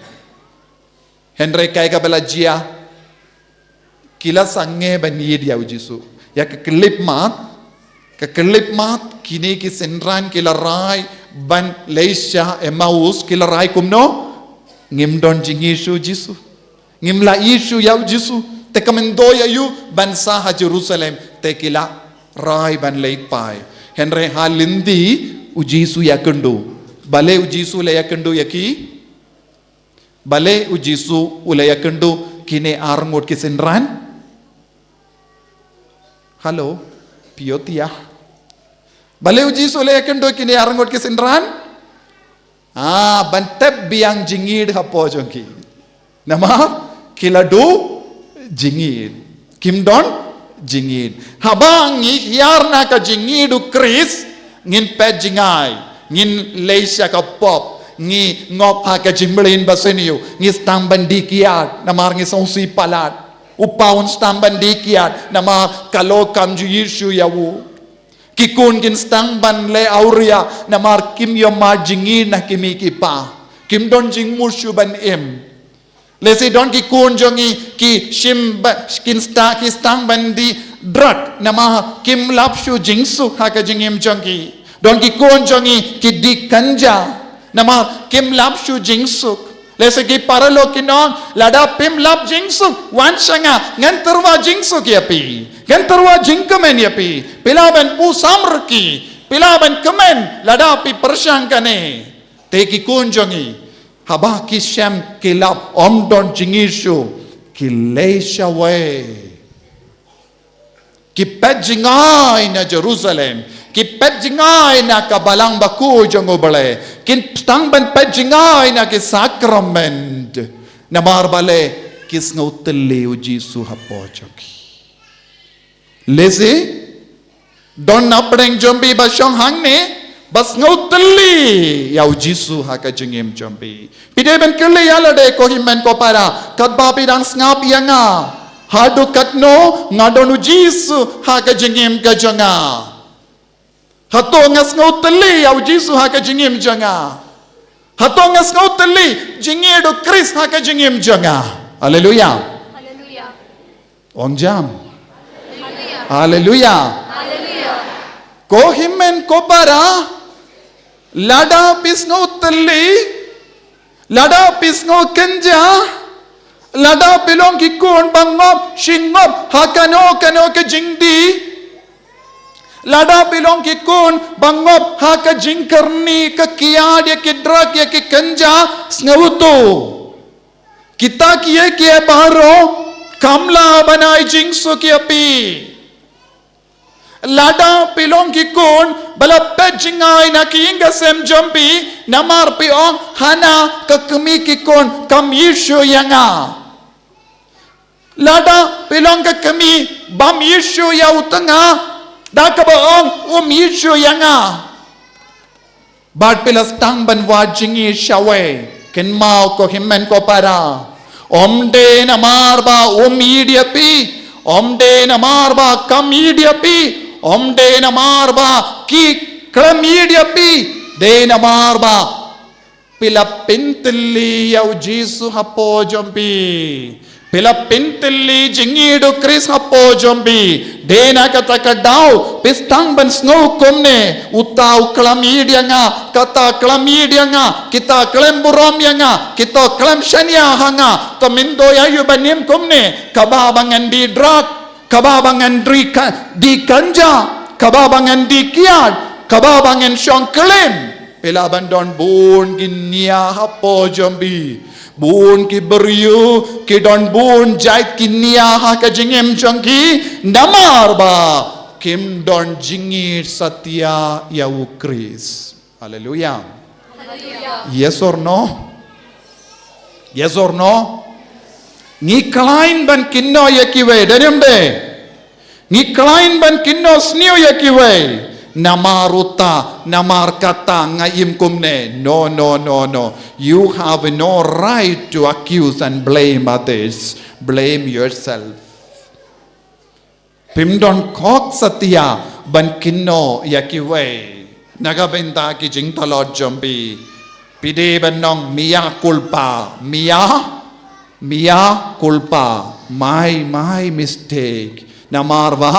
Hynrei kaei kaba la jia? Ki la sangeh ban ïeit ïa u Jisu. Ïa ka khyllipmat, ka khyllipmat, kine ki synran ki la rai ban leit sha Emmaus, ki la rai kumno? Ngim don jingïeit shuh u Jisu. Ngim la ïeit shuh ïa u Jisu. Te ka myntoi aïu ban sah ha Jerusalem? Te ki la rai ban leit phai. Hynrei ha lynti u Jisu ïakynduh. Balei u Jisu u la ïakynduh ïa ki? Balei u Jisu u la ïakynduh kine arngut ki synran? Hello, phi ïohi ïa. Balei u Jisu u la ïakynduh kine arngut ki synran? Ah, ban tep biang jingïeit hapoh jong ki. Namar ki la duh jingïeit. Kim don jingïeit. Haba ngi hiar na ka jingïeit u Khrist, ngin peit jngai, ngin leit sha ka pop, ngi ngop ha ka jingmlien basniew, ngi sdang ban die kiad namar ngi sngewsih palat. U pa un sdang ban die kiad namar ka lok kam ju ïeit shuh ïa u. Ki khun kin sdang ban leh awria namar kim ïohmad jingïeit na ki mei ki pa. Kim don jingmut shuh ban im. Lehse don ki khun jong ngi ki shim ba, kin sta, ki sdang ban die drug namar kim lap shuh jingsuk ha ka jingim jong ki. Don ki khun jong ngi ki die ganja namar kim lap shuh jingsuk. Lehse ki paralok kin ong, lada phim lap jingsuk, wan sha nga, ngan tyrwa jingsuk ïa phi, ngan tyrwa jingkmen ïa phi. Phi lah ban buh samrkhie, phi lah ban kmen lada phi pyrshang kane. Te ki khun jong ngi, haba ki shem ki lap, ym don jingïeit shuh, ki leit shawei. Ki peit jngai na Jerusalem, ki peit jngai na ka balang bakhuid jong U Blei, kin sdang ban peit jngai na ki sakrament. Namar balei? Ki sngew thylli u Jisu hapoh jong ki. Lehse don na pdeng jong phi ba shong hangne, ba sngew thylli ïa u Jisu ha ka jingim jong phi. Phi dei ban kylli ïa lade, ko hynmen ko para, katba phi dang sngap ïa nga, haduh katno nga don u Jisu ha ka jingim ka jong nga? Hato nga sngew thylli ïa u Jisu ha ka jingim jong nga? Hato nga sngew thylli jingïeit u Khrist ha ka jingim jong nga? Haleluia. Haleluia. Ong jam. Haleluia. Haleluia. Haleluia. Ko hynmen ko para, lada phi sngew thylli, lada phi sngew kynjah, lada phi long ki khun ba ngop shi ngop ha kano kano ka jingdie, lada phi long ki khun ba ngop ha ka jingkyrni, ka kiad ïa ki drug, ïa ki kynjah, sngewthuh, kita kiei kiei baroh kam lah ban ai jingsuk ïa phi. Lada phi long ki khun ba la peit jngai na ki ïing ki sem jong phi, namar phi ong, hana ka kmie ki khun kam ïeit shuh ïa nga. Lada phi long ka kmie bym ïeit shuh ïa u tnga, da kaba ong um ïeit shuh ïa nga, bad phi la sdang ban wad jingïeit shawei, kynmaw ko hynmen ko para, ym dei namar ba um ïeit ïa phi, ym dei namar ba kam ïeit ïa phi, ym dei namar ba ki khlem ïeit ïa phi, dei namar ba phi la pynthylli ïa u Jisu hapoh jong phi. Phi la pynthylli jingïeit u Khrist hapoh jong phi. Dei na kata ka daw phi sdang ban sngew kumne, uta u khlem ïeit ïa nga, kata khlem ïeit ïa nga, kita khlem burom ïa nga, kito khlem shaniah ha nga. Te myntoi aïu ban im kumne? Kaba ba ngan die drug, kaba ba ngan die ka-, die kynjah, kaba ba ngan die kiad, kaba ba ngan shong klim. Phi lah ban don bun ki nia hapoh jong phi. Bun ki briew ki don bun jait ki nia ha ka jingim jong ki, namar ba kim don jingïeit satia ïa u Khrist. Haleluia. Haleluia. Yes or no? Yes or no? Ngi khlaiñ ban kynnoh ïa kiwei, dei ne em dei? Ngi khlaiñ ban kynnoh sniew ïa kiwei. Namar uta, namar kata nga im kumne. No, no, no, no. You have no right to accuse and blame others. Blame yourself. Phim don khok satia ban kynnoh ïa kiwei. Na ka bynta ki jingtlot jong phi, phi dei ban ong mea culpa, mea, mea culpa, my, my mistake. Namar ba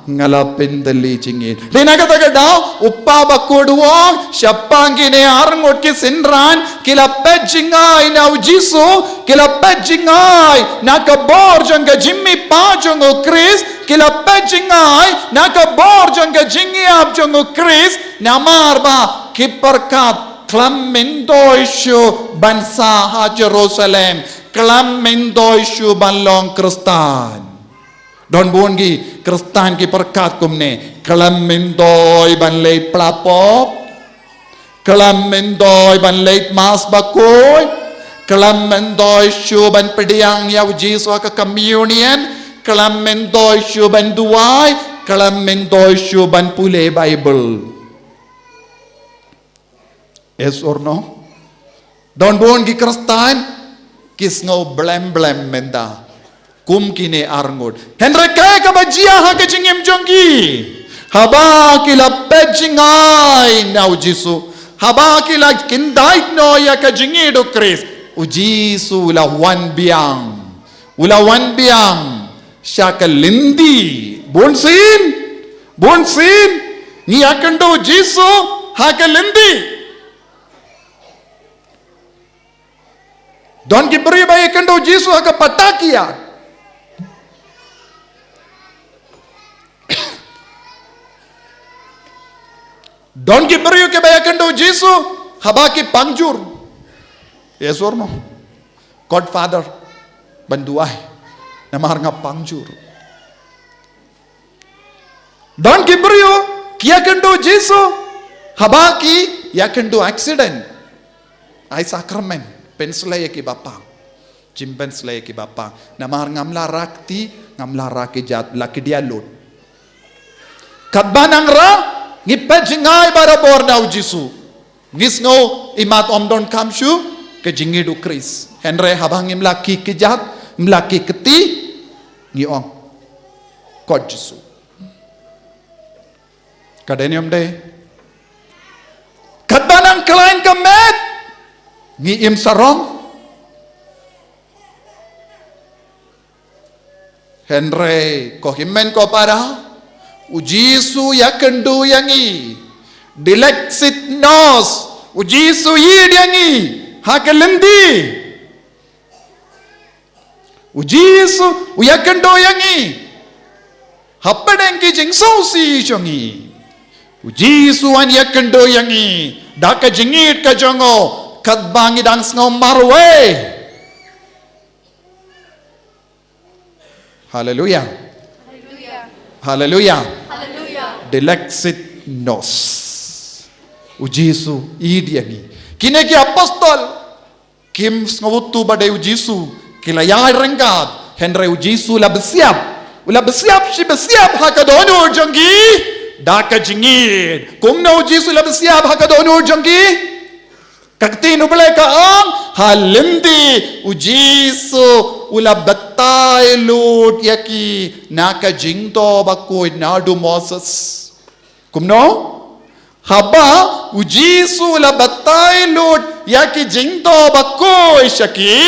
nga la pyndylli jingit. Dei na kata ka daw u Kpa Bakhuid u ong shaphang kine arngut ki synran, ki la peit jngai na u Jisu, ki la peit jngai na ka bor jong ka jingmihpat jong u Khrist, ki la peit jngai na ka bor jong ka jingïap jong u Khrist, namar ba ki pyrkhat khlem myntoi shuh ban sah ha Jerusalem, khlem myntoi shuh ban long Khristan. Don bun ki Khristan ki pyrkhat kumne, khlem myntoi ban leit pla pop, khlem myntoi ban leit Mass Bakhuid, khlem myntoi shuh ban pdiang ïa u Jisu ha ka communion, khlem myntoi shuh ban duwai, khlem myntoi shuh ban pule Bible. Yes or no? Don bun ki Khristan ki sngew blem blem mynta kum kine arngut. Hynrei kaei kaba jia ha ka jingim jong ki? Haba ki la peit jngai na u Jisu, haba ki la kyndait noh ïa ka jingïeit u Khrist, u Jisu u la wan biang. U la wan biang sha ka lynti. Bun sien, bun sien ngi ïakynduh u Jisu ha ka lynti. Don ki briew ba ïakynduh u Jisu ha ka patakia. Don ki briew kiba ïakynduh u Jisu haba ki pang jur. Yes or no? Godfather, ban duwai, namar nga pang jur. Don ki briew ki ïakynduh u Jisu haba ki ïakynduh accident. Ai sakramen, pynsleh ïa kiba pang. Jingpynsleh ïa kiba pang. Namar ngam lah rah kti, ngam lah rah kjat, la khia lut. Katba nang rah, ngi peit jngai barabor na u Jisu. Ngi sngew imat ym donkam shuh ka jingïeit u Khrist. Hynrei haba ngim lah khia kjat, ngim lah khia kti, ngi ong, kot Jisu. Ka dei ne ym dei? Katba nang khlaiñ ka met, ngi im sarong. Hynrei ko hynmen ko para, u Jisu u ïakynduh ïa ngi. Dilexit nos, u Jisu u ïeit ïa ngi ha ka lynti. U Jisu u ïakynduh ïa ngi hapdeng ki jingsngewsih jong ngi. U Jisu u wan ïakynduh ïa ngi da ka jingïeit ka jong u, katba ngi dang sngew marwei. Haleluya. Haleluya. Haleluya. Dilexit nos. U Jisu u ïeit ïa ngi. Kine ki apostol kim sngewthuh ba dei u Jisu, ki la ïaid ryngkat. Hynrei u Jisu u la bsiap. U la bsiap shi bsiap ha ka dohnud jong ki da ka jingïeit. Kumno u Jisu u la bsiap ha ka dohnud jong ki? Ka ktien U Blei ka ong, ha lynti u Jisu u la batai lut ïa ki na ka Jingthoh Bakhuid naduh Moses. Kumno? Haba u Jisu u la batai lut ïa ki Jingthoh Bakhuid sha ki,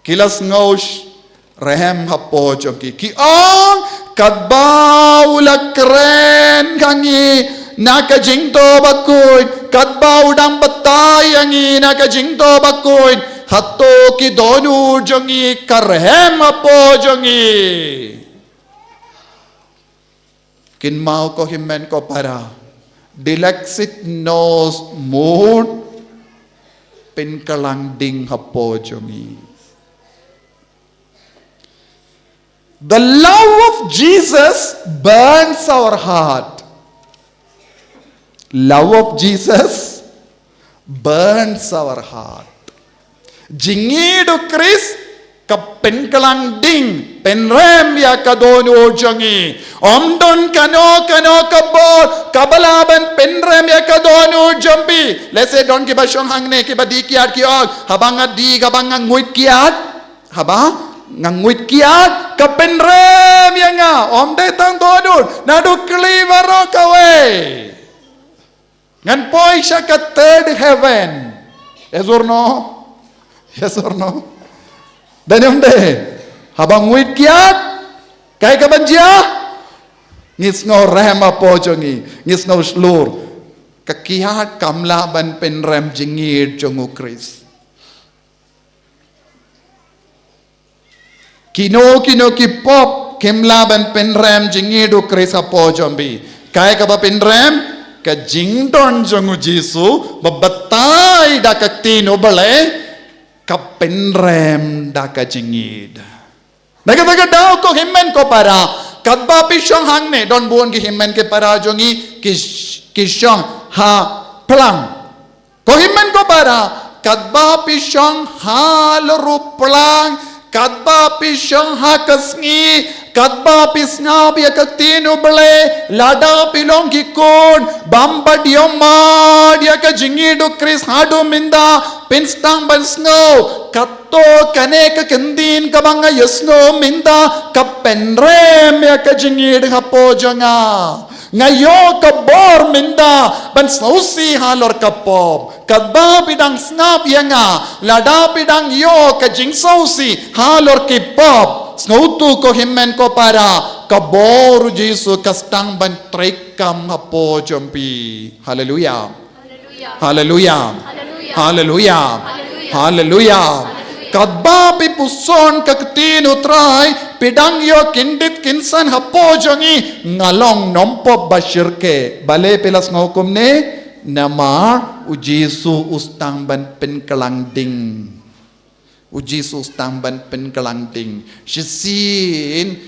ki la sngew sh-, rhem hapoh jong ki. Ki ong, katba u la kren ha ngi na ka Jingthoh Bakhuid, katba u dang batai ïa ngi na ka Jingthoh Bakhuid, hato ki dohnud jong ngi ka rhem hapoh jong ngi? Kynmaw ko hynmen ko para, dilexit nos mut pynkylla ding hapoh jong ngi. The love of Jesus burns our heart. Love of Jesus burns our heart. Jingïeit u Khrist Ka pynkhlaiñ ding, pynrem ïa ka dohnud jong ngi. Ym don kano kano ka bor kaba lah ban pynrem ïa ka dohnud jong phi. Lehse don kiba shong hangne kiba dih kiad ki ong, haba nga dih, haba nga nguid kiad, haba nga nguid kiad, ka pynrem ïa nga. Ym dei tang dohnud, naduh kli baroh kawei. Ngan poi sha ka third heaven. Yes or no? Yes or no? Dei ne ym dei? Haba nguid kiad, kaei kaban jia? Ngi sngew rem hapoh jong ngi, ngi sngew shlur. Ka kiad kam lah ban pynrem jingngeit jong u Khrist. Kino kino ki pop kim lah ban pynrem jingngeit u Khrist hapoh jong phi. Kaei kaba pynrem? Ka jingdon jong u Jisu ba batai da ka ktien u Blei, ka pynrem da ka jingngeit. Na kata ka daw ko hynmen ko para, katba phi shong hangne, don bun ki hynmen ki para jong ngi ki sh-, ki shong ha plang. Ko hynmen ko para, katba phi shong halor u plang, katba phi shong ha ka sngi, katba phi sngap ïa ka ktien u Blei, lada phi long ki khun bym pat ïohmad ïa ka jingngeit u Khrist haduh mynta, pynsdang ban sngew, kato kane ka ktien kaba nga ïohsngew mynta ka pynrem ïa ka jingngeit hapoh jong nga. Nga ïoh ka bor mynta ban sngewsih halor ka pop. Katba phi dang sngap ïa nga, lada phi dang ïoh ka jingsngewsih halor ki pop, sngewthuh ko hynmen ko para, ka bor u Jisu ka sdang ban treikam hapoh jong phi. Haleluya. Haleluya. Haleluya. Haleluya. Katba phi puson ka ktien u Trai, phi dang ïoh kyndit kynsan hapoh jong ngi, nga long nongpop ba shyrkhei. Balei phi la sngew kumne? Namar u Jisu u sdang ban pynkhlaiñ ding. U Jisu u sdang ban pynkhlaiñ ding. Shisien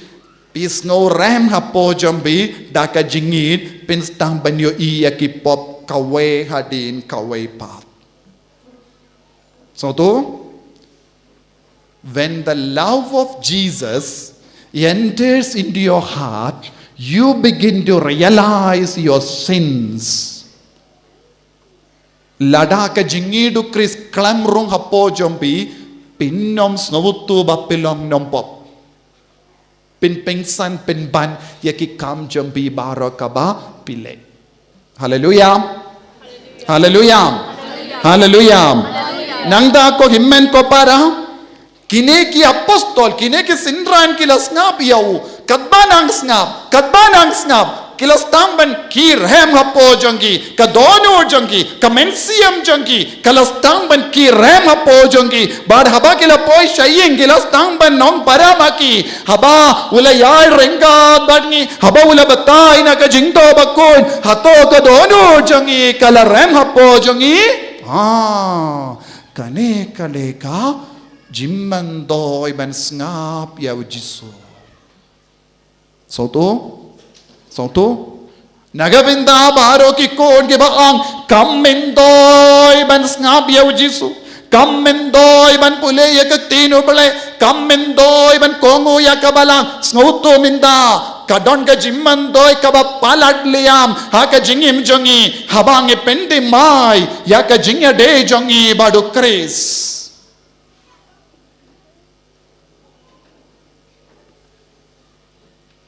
phi sngew rem hapoh jong phi da ka jingngeit, pynsdang ban ïohi ïa ki pop kawei hadien kawei pat. So tu, when the love of Jesus enters into your heart, you begin to realize your sins. Lada ka jingngeit u Khrist khlem rung hapoh jong phi, phin ym sngewthuh ba phi long nongpop. Phin pynkhlaiñ pynban ïa ki kam jong phi baroh kaba phi leh. Haleluya. Haleluya. Haleluya. Nangta ko hynmen ko para, kine ki apostol, kine ki synran ki la sngap ïa u. Katba nang sngap, katba nang sngap, ki la sdang ban kyrem hapoh jong ki ka dohnud jong ki, ka mynsiem jong ki ka la sdang ban kyrem hapoh jong ki. Bad haba ki la poi sha ïing ki la sdang ban ong para ma ki, haba u la ïai ryngkat bad ngi, haba u la batai na ka jingthoh bakhuid, hato ka dohnud jong ngi ka la rem hapoh jong ngi? Ah, kane ka dei ka jingmyntoi ban sngap ïa u Jisu. Sngewthuh? Sngewthuh? Na ka bynta baroh ki khun kiba ong, kam myntoi ban sngap ïa u Jisu, kam myntoi ban pule ïa ka ktien u Blei, kam myntoi ban kohnguh ïa ka Balang. Sngewthuh mynta, ka don ka jingmyntoi kaba palat liam ha ka jingim jong ngi haba ngi pynthymmai ïa ka jingïadei jong ngi bad u Khrist.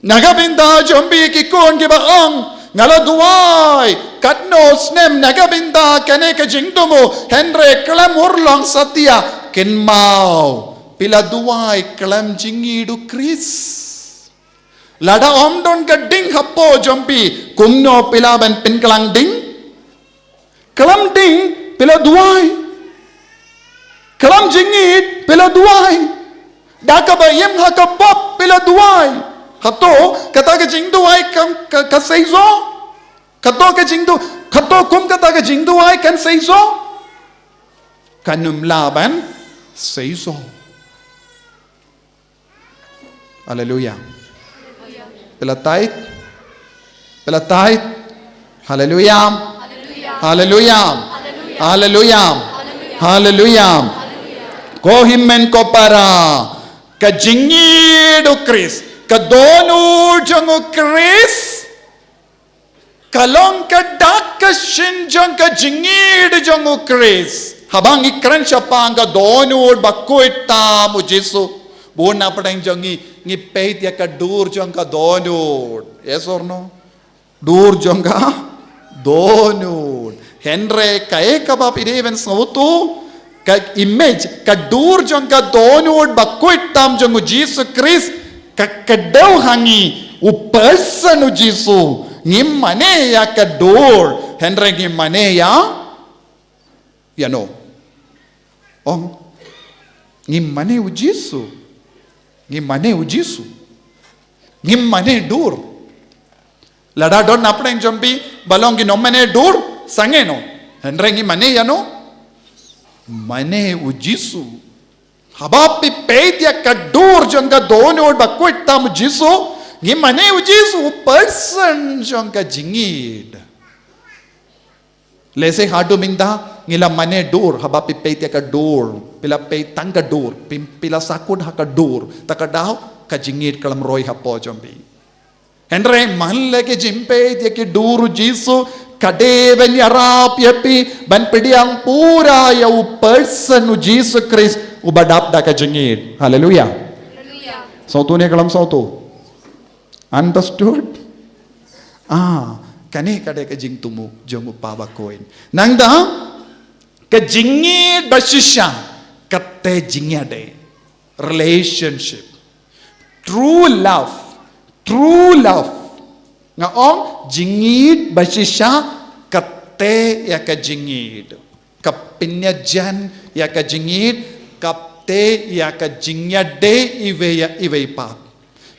Na ka bynta jong phi ki khun kiba ong, nga la duwai katno snem na ka bynta kane ka jingthmu, hynrei khlem urlong satia. Kynmaw, phi la duwai khlem jingngeit u Khrist. Lada ym don ka ding hapoh jong phi, kumno phi lah ban pynkhlaiñ ding? Khlem ding phi la duwai. Khlem jingngeit phi la duwai. Da kaba im ha ka pop phi la duwai. Hato kata ka jingduwai ka, ka, ka seisoh? Hato ka jingdu, hato kum kata ka jingduwai kan seisoh? Kan ym lah ban seisoh. Haleluya. Phi la tithe? Phi la tithe? Haleluya. Haleluya. Haleluya. Ko hynmen ko para, Ka jingïeid u Khrist, ka dohnud jong u Khrist, ka long ka dak ka shin jong ka jingïeid jong u Khrist. Haba ngi kren shaphang ka dohnud bakhuid tam u Jisu, bun na pdeng jong ngi, ngi peit ïa ka dur jong ka dohnud. Yes or no? Dur jong ka dohnud. Hynrei kaei kaba phi dei ban sngewthuh, ka image, ka dur jong ka dohnud bakhuid tam jong u Jisu Khrist, ka kdew ha ngi, u person u Jisu. Ngim mane ïa ka dur, hynrei ngim mane ïa ïa no? Ong, ngim mane u Jisu. Ngim mane u Jisu. Ngim mane dur. Lada don na pdeng jong phi ba long ki nongmane dur, sangeh noh. Hynrei ngim mane ïa no? Mane u Jisu. Haba phi peit ïa ka dur jong ka dohnud bakhuid tam u Jisu, ngim mane u Jisu, u person jong ka jingïeid. Lehse haduh mynta ngi la mane dur, haba phi peit ïa ka dur, phi la peit tang ka dur, phi, phi la sahkut ha ka dur, te ka daw ka jingïeid ka lam roi hapoh jong phi. Hynrei man la ka jingpeit ïa ka dur u Jisu, ka dei ban ïarap ïa phi ban pdiang pura ïa u person u Jisu Khrist uba dap da ka jingïeid. Haleluia. Sngewthuh ne ka lam sngewthuh? Understood? Ah, kane ka dei ka jingthmu jong u Kpa bakhuid. Nangta ka jingïeid bashisha, kata jingïadei, relationship. True love, true love. Nga ong jingïeid bashisha, kata ïa ka jingïeid. Ka pynïajan ïa ka jingïeid, kata ïa ka jingïadei iwei ïa iwei pat.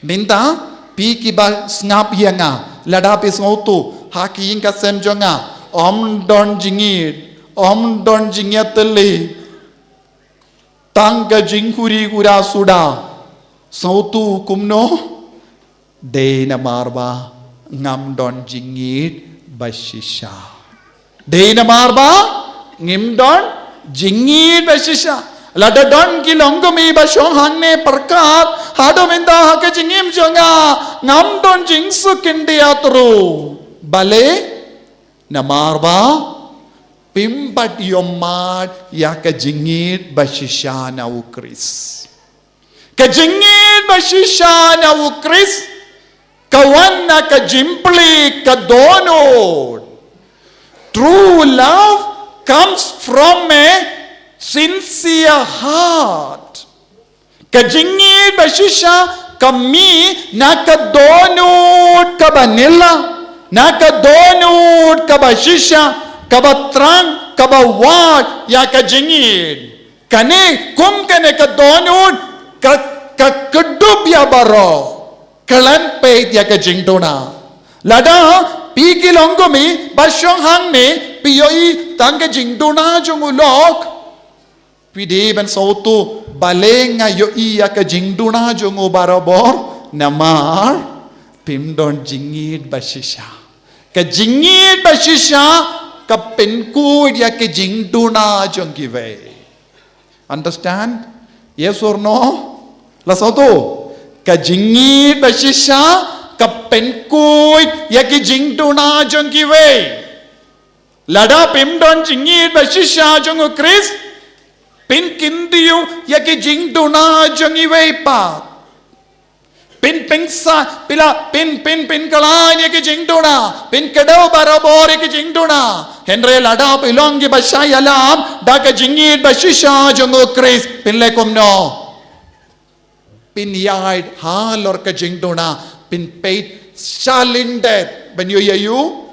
Mynta, phi kiba sngap ïa nga, lada phi sngewthuh ha ki ïing ka sem jong nga, ym don jingïeid, ym don jingïatylli, tang ka jingkhuri khura suda, sngewthuh kumno? Dei namar ba ngam don jingïeid bashisha. Dei namar ba ngim don jingïeid bashisha. Lada don ki longkmie ba shong hangne pyrkhat, haduh mynta ha ka jingim jong nga ngam don jingsuk khyndiat ruh. Balei? Namar ba phim pat ïohmad ïa ka jingïeid bashisha na u Khrist. Ka jingïeid bashisha na u Khrist ka wan na ka jingplie ka dohnud. True love comes from a sincere heart. Ka jingïeid bashisha ka mih na ka dohnud kaba nylla, na ka dohnud kaba shisha, kaba thrang, kaba wad ïa ka jingïeid. Kane, kum kane ka dohnud ka, ka kdup ïa baroh. Khlem peit ïa ka jingduna. Lada phi ki longkmie ba shong hangne, phi ïohi tang ka jingduna jong u lok, phi dei ban sngewthuh, balei nga ïohi ïa ka jingduna jong u barabor? Namar phim don jingïeid bashisha. Ka jingïeid bashisha ka pynkhuid ïa ka jingduna jong kiwei. Understand? Yes or no? La sngewthuh? Ka jingïeid bashisha ka pynkhuid ïa ka jingduna jong kiwei. Lada phim don jingïeid bashisha jong u Khrist, phin kyntiew ïa ka jingduna jong iwei pat. Phin pynsah, phi la, phin, phin, phin khlaiñ ïa ka jingduna, phin kdew barabor ïa ka jingduna. Hynrei lada phi long kiba shah ïalam da ka jingïeid bashisha jong u Khrist, phin leh kumno? Phin ïaid halor ka jingduna, phin peit sha lyndet ban ïohi ïa u.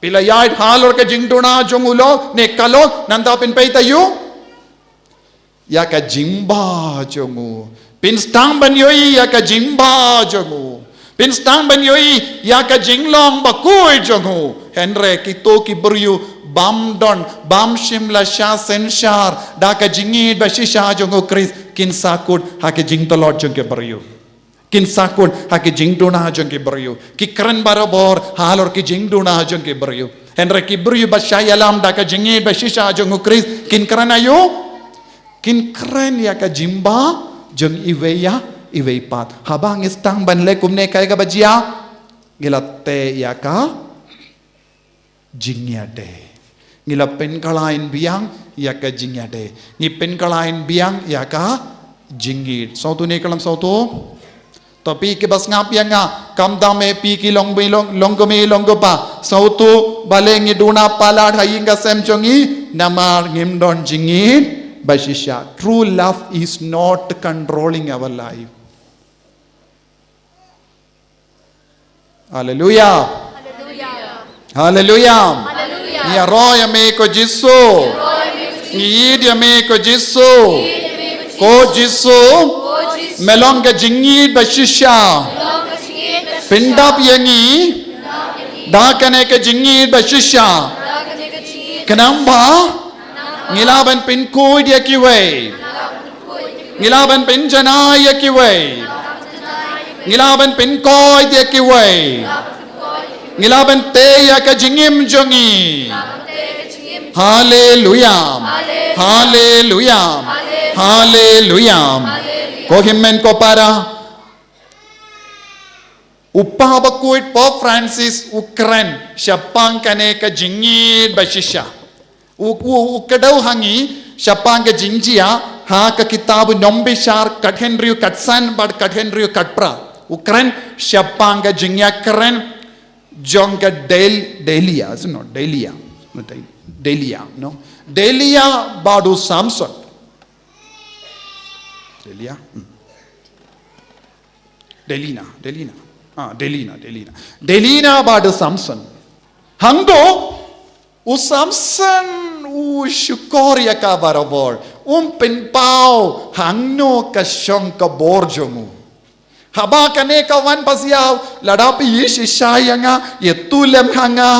Phi la ïaid halor ka jingduna jong u lok, ne ka lok, nangta phin peit ïa u. Ïa ka jingbha jong u. Phin sdang ban ïohi ïa ka jingbha jong u. Phin sdang ban ïohi ïa ka jinglong bakhuid jong u. Hynrei kito ki briew bym don, bym shym la shah synshar da ka jingïeid bashisha jong u Khrist, kin sahkut ha ka jingtlot jong ki briew. Kin sahkut ha ka jingduna jong ki briew. Ki kren barabor halor ka jingduna jong ki briew. Hynrei ki briew ba shah ïalam da ka jingïeid bashisha jong u Khrist, kin kren ïa u. Kin kren ïa ka jingbha jong iwei ïa iwei pat. Haba ngi sdang ban leh kumne, kaei kaba jia? Ngi la teh ïa ka jingïadei. Ngi la pynkylla biang ïa ka jingïadei. Ngi pynkylla biang ïa ka jingïeit. Sawtu ne ka lam sawtu. To phi kiba sngap ïa nga, kam dam eh phi ki long, long, long kmie long kpa. Sawtu, balei ngi duna palat ha ïing ka sem jong ngi? Namar ngim don jingïeit ba shisha. True love is not controlling our life. Hallelujah. Hallelujah. Ngi ïaroh ïa me ko Jisu. Ngi ïeit ïa me ko Jisu. Ko Jisu, me long ka jingïeit ba shisha. Pyndap ïa ngi da kane ka jingïeit ba shisha. Khnang ba ngi lah ban pynkhuid ïa kiwei. Ngi lah ban pynjanai ïa kiwei. Ngi lah ban pynkoit ïa kiwei. Ngi lah ban teh ïa ka jingim jong ngi. Haleluya. Haleluya. Haleluya. Ko hynmen ko para, u Kpa Bakhuid Pope Francis u kren shaphang kane ka jingïeit ba shisha. U, u, u kdew ha ngi shaphang ka jingjia ha ka kitab u Ïombishar khathynriew khatsan bad khathynriew khatphra. U kren shaphang ka jingïakren jong ka Del-, Delia, no, Delia. No, Delia. Delia bad u Samson. Delia. Hmm. Delina, Delina. Ah, Delina, Delina. Delina bad u Samson. Hangto u Samson u shukor ïa ka barabor. Um pynpaw hangno ka shong ka bor jong u. Haba kane ka wan pasiaw, lada phi ïeit shisha ïa nga, ïatylli lem ha nga.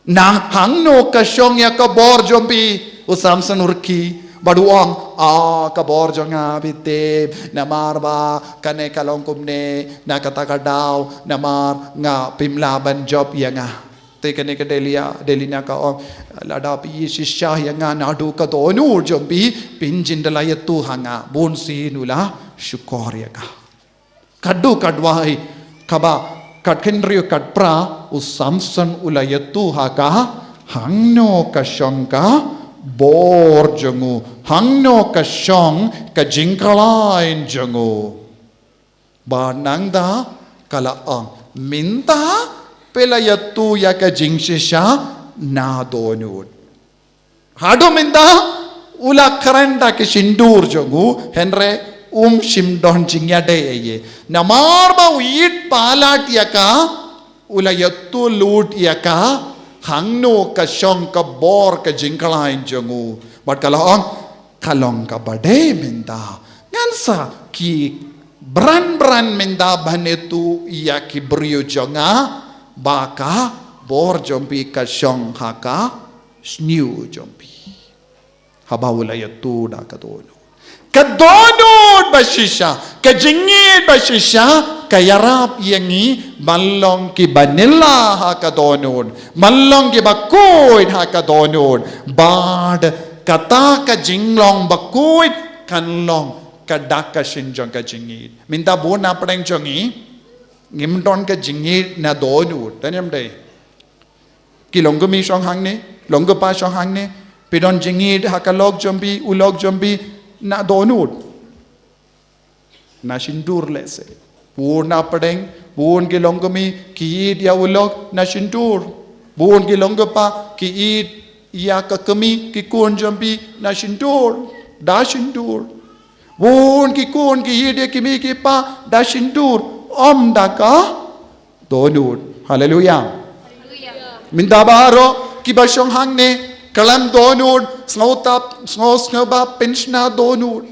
Nang hangno ka shong ïa ka bor jong phi? U Samson u rkhie bad u ong, ah, ka bor jong nga phi tip, namar ba kane ka long kumne, na kata ka daw, namar nga phim lah ban jop ïa nga. Te kane ka Delia, Delina ka ong, lada phi ïeit shisha ïa nga naduh ka dohnud jong phi, phin jin da la ïathuh ha nga. Bunsien u la shukor ïa ka. Katto katwei, kaba khathynriew khatphra, u Samson u la ïathuh ha ka hangno ka shong ka bor jong u, hangno ka shong ka jingkhlaiñ jong u. Bad nangta ka la ong, mynta phi la ïathuh ïa ka jingshisha na dohnud. Haduh mynta u la kren da ka shyntur jong u, hynrei um shym don jingïadei ei ei. Namar ba u ïeit palat ïa ka, u la ïathuh lut ïa ka hangno ka shong ka bor ka jingkhlaiñ jong u. Bad ka la ong, ka long kaba dei mynta. Ngan sa khie bran bran mynta ban ïathuh ïa ki briew jong nga ba ka bor jong phi ka shong ha ka shñiuh jong phi. Haba u la ïathuh da ka dohnud. Ka dohnud ba shisha, ka jingïeit ba shisha, ka ïarap ïa ngi ban long kiba nylla ha ka dohnud, ban long kiba khuid ha ka dohnud. Bad kata ka jinglong ba khuid kan long ka dak ka shin jong ka jingïeit. Mynta bun na pdeng jong ngi, ngim don ka jingïeit na dohnud. Te ym dei. Ki longkmie shong hangne, longkpa shong hangne, phi don jingïeit ha ka lok jong phi, u lok jong phi, na dohnud. Na shyntur lehse. Bun na pdeng, bun ki longkmie ki ïeit ïa u lok na shyntur. Bun ki longkpa ki ïeit ïa ka kmie ki khun jong phi na shyntur. Da shyntur. Bun ki khun ki ïeit ïa ki kmie ki kpa da shyntur. Ym da ka dohnud. Haleluya. Mynta baroh kiba shong hangne, khlem dohnud, sngewthuh, sngew, sngewbha pynshna dohnud.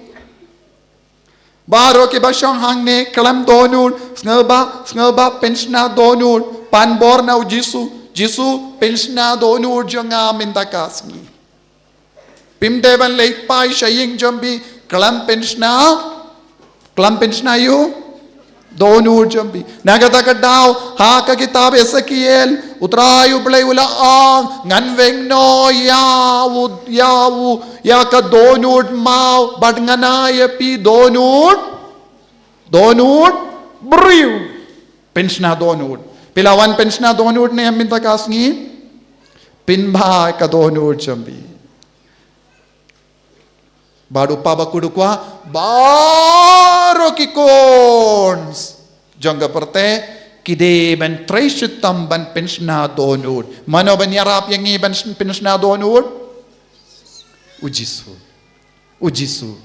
Baroh kiba shong hangne, khlem dohnud, sngewbha, sngewbha pynshna dohnud. Pan bor na u Jisu, Jisu pynshna dohnud jong nga mynta ka sngi. Phim dei ban leit phai sha ïing jong phi, khlem pynshna, khlem pynshna ïa u, Dohnud jong phi. Na kata ka daw, ha ka kitab Esekiel, U Trai U Blei u la ong, ngan weng noh ïa u, ïa u, ïa ka dohnud maw, bad ngan ai ïa phi dohnud, dohnud briew. Pynshna dohnud. Phi la wan pynshna dohnud ne em mynta ka sngi? Pynbha ka dohnud jong phi. Bad u Papa Bakhuid u kwah, baroh ki khun jong ka pyrthei, ki dei ban trei shitom ban pynshna dohnud. Mano ban ïarap ïa ngi ban pynshna dohnud? U Jisu. U Jisu.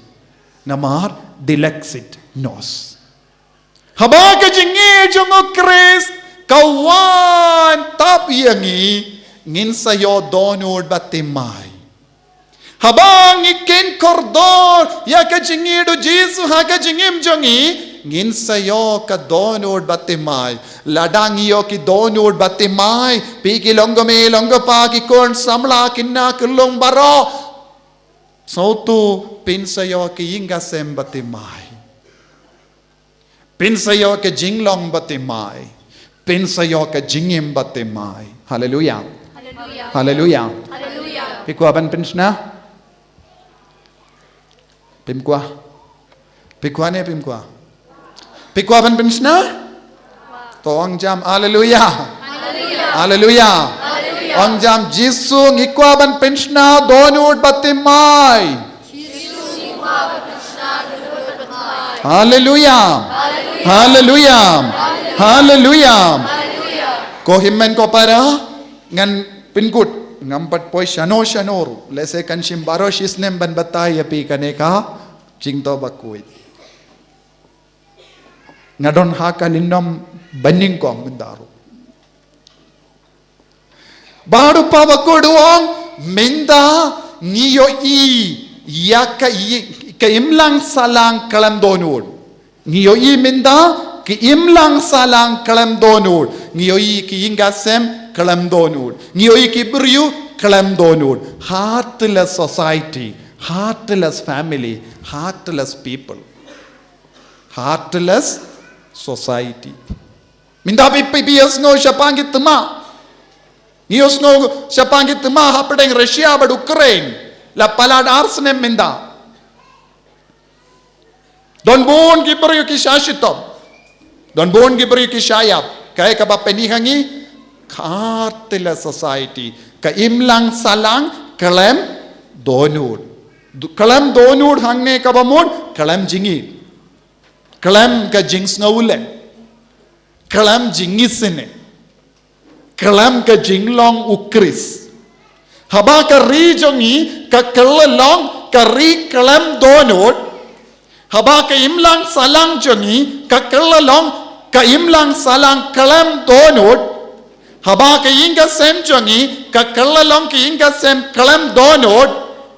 Namar, dilexit nos. Haba ka jingïeit jong u Khrist, ka wan tap ïa ngi, ngin sa ïoh dohnud bad thymmai. Haba ngi kin kordor, ïa ka jingïeit u Jisu, ha ka jingim jong ngi, ngin sa ïoh ka dohnud bad thymmai. Lada ngi ïoh ki dohnud bad thymmai, phi ki long kmie, long kpa, ki khun samla, khynnah, khyllung baroh. Sngewthuh, phin sa ïoh ki ïing ki sem bad thymmai. Phin sa ïoh ka jinglong bad thymmai. Phin sa ïoh ka jingim bad thymmai. Haleluya. Haleluya. Haleluya. Haleluya. Phi kwah ban pynshna? Phim kwah. Phi kwah ne phim kwah? Phi kwah ban pynshna? To ong jam, haleluya. Haleluya. Haleluya. Haleluya. Ong jam, Jisu, ngi kwah ban pynshna dohnud bad thymmai. Haleluya. Haleluya. Haleluya. Ko hynmen ko para, ngan pynkut, ngam pat poi shano shano ruh. Lehse kan shim baroh shi snem ban batai ïa phi kane ka jingthoh bakhuid. Nga don ha ka lynnong banyngkong mynta ruh. Bad u Papa Bakhuid u ong, mynta ngi ïohi ïa ka i-, ka imlang sahlang khlem dohnud. Ngi ïohi mynta ka imlang sahlang khlem dohnud. Ngi ïohi ka ïing ka sem khlem dohnud. Ngi ïohi ki briew khlem dohnud. Heartless society, heartless family, heartless people. Heartless society. Mynta phi, phi, phi ïohsngew shaphang ki thma. Ngi ïohsngew shaphang ki thma hapdeng Russia bad Ukraine. La palat ar snem mynta. Don bun ki briew ki shah shitom. Don bun ki briew ki shah ïap. Kaei kaba pyni ha ngi? Heartless society. Ka imlang sahlang khlem dohnud. Du-, khlem dohnud hangne kaba mut, khlem jingïeit. Khlem ka jingsngewlem. Khlem jingisynei. Khlem ka jinglong u Khrist. Haba ka ri jong ngi ka kylla long ka ri khlem dohnud. Haba ka imlang sahlang jong ngi ka kylla long ka imlang sahlang khlem dohnud. Haba ka ïing ka sem jong ngi ka kylla long ka ïing ka sem khlem dohnud,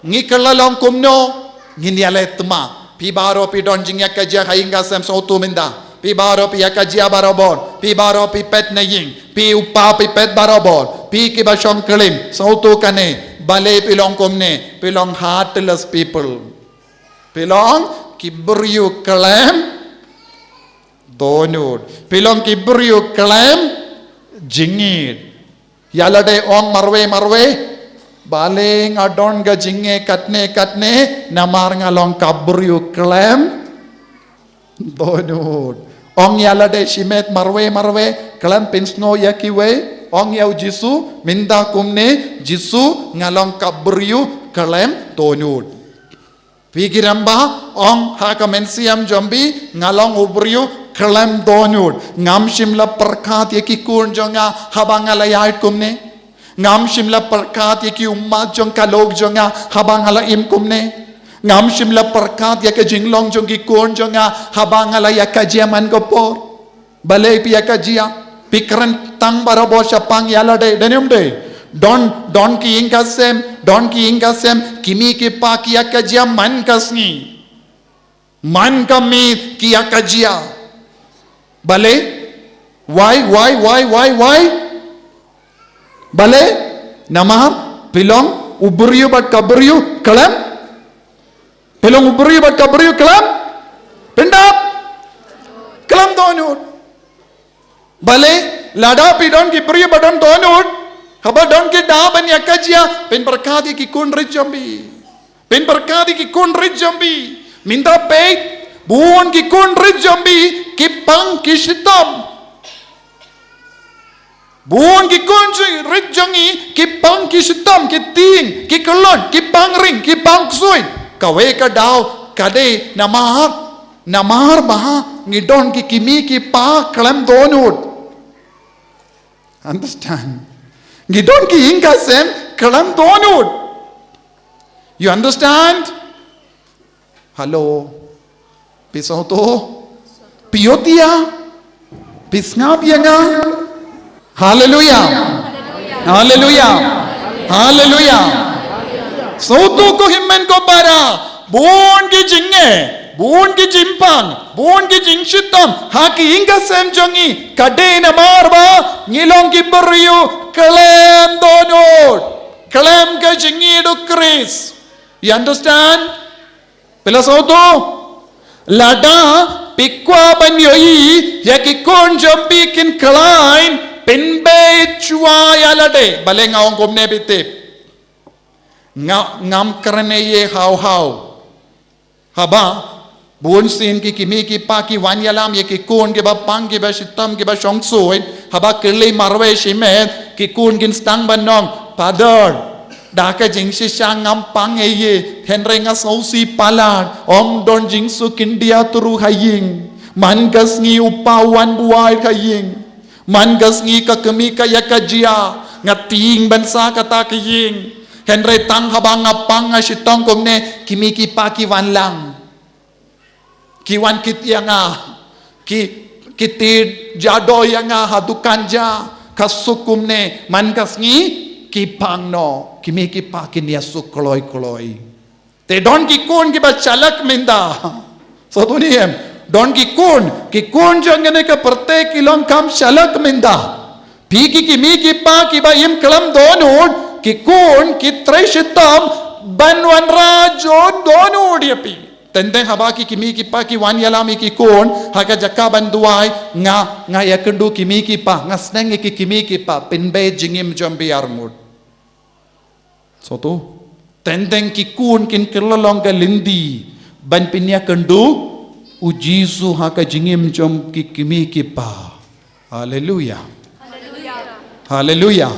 ngi kylla long kumno? Ngin ïaleh thma. Phi baroh phi don jingïakajia ha ïing ka sem, sngewthuh mynta. Phi baroh phi ïakajia barabor. Phi baroh phi peit na ïing. Phi u pa phi peit barabor. Phi kiba shong klim, sngewthuh kane. Balei phi long kumne? Phi long heartless people. Phi long ki briew khlem dohnud. Phi long ki briew khlem jingïeit. Ïa lade ong marwei marwei, balei nga don ka jingeh katne katne, namar nga long ka briew khlem dohnud. Ong ïa lade shimet marwei marwei, khlem pynsngew ïa kiwei. Ong ïa u Jisu mynta kumne, Jisu, nga long ka briew khlem dohnud. Phi kyrmen ba ong ha ka mynsiem jong phi, nga long u briew khlem dohnud. Ngam shym la pyrkhat ïa ki khun jong nga haba nga la ïaid kumne. Ngam shym la pyrkhat ïa ki ummat jong ka lok jong nga haba nga la im kumne. Ngam shym la pyrkhat ïa ka jinglong jong ki khun jong nga haba nga la ïakajia man ka por. Balei phi ïakajia? Phi kren tang barabor shaphang ïa lade, dei ne ym dei? Don, don ki ïing ka sem, don ki ïing ka sem, ki mei ki pa ki ïakajia man ka sngi. Man ka miet ki ïakajia. Balei? Why, why, why, why, why? Balei? Namar phi long u briew bad ka briew khlem. Phi long u briew bad ka briew khlem. Pyndap. Khlem dohnud. Balei, lada phi don ki briew ba don dohnud, haba don ki daw ban ïa ka jia, pynpyrkhat ïa ki khun rit jong phi. Pynpyrkhat ïa ki khun rit jong phi. Mynta peit, bun ki khun rit jong phi, ki pang ki shitom. Bun ki khun rit jong ngi, ki pang ki shitom, ki tieng, ki khlot, ki pang ring, ki pang ksuid. Kawei ka daw, ka dei namar, namar ba, ngi don ki kmie ki kpa khlem dohnud. Understand? Ngi don ki ïing ki sem khlem dohnud. You understand? Hello. Phi sngewthuh? Phi ïohi ïa? Phi sngap ïa nga? Haleluya. Haleluya. Haleluya. Sngewthuh ko hynmen ko para. Bun ki jingeh, bun ki jingpang, bun ki jingshitom ha ki ïing ki sem jong ngi, ka dei namar ba ngi long ki briew khlem dohnud, khlem ka jingïeit u Khrist. You understand? Phi la sngewthuh? Lada phi kwah ban ïohi ïa ki khun jong phi kin khlaiñ, pynbeit shuwa ïa lade. Balei nga ong kumne, phi tip? Nga, ngam kren ei ei haw haw. Haba bun sien ki kmie ki kpa ki wan ïalam ïa ki khun kiba pang, kiba shitom, kiba shong ksuid, haba kylli marwei shimet, ki khun kin sdang ban ong, Father, da ka jingshisha ngam pang ei ei, hynrei nga sngewsih palat, ym don jingsuk khyndiat ruh ha ïing. Man ka sngi u pa u wan buaid ha ïing. Man ka sngi ka kmie ka ïa ka jia, nga tieng ban sah kata ka ïing. Hynrei tang haba nga pang, nga shitom kumne, kmie ki kpa ki wan lang. Ki wan kit ïa nga. Ki, ki tied jadoi ïa nga ha dukan ja. Ka suk kumne, man ka sngi ki pang noh. Kmie ki kpa kin ïa suk kloi kloi. Te don ki khun kiba shalak mynta. Sngewthuh ne em? Don ki khun, ki khun jong kane ka pyrthei ki long kham shalak mynta. Phi ki kmie ki kpa kiba im khlem dohnud, ki khun ki trei shitom ban wanrah jingdohnud ïa phi. Teng teng haba ki kmie ki kpa ki wan ïalam ïa ki khun ha ka jaka ban duwai, nga, nga ïakynduh kmie ki kpa, nga sneng ïa ki kmie ki kpa, pynbeit jingim jong phi arngut. Sngewthuh? Teng teng ki khun kin kylla long ka lynti ban pynïakynduh u Jisu ha ka jingim jong ki kmie ki kpa. Haleluya. Haleluya.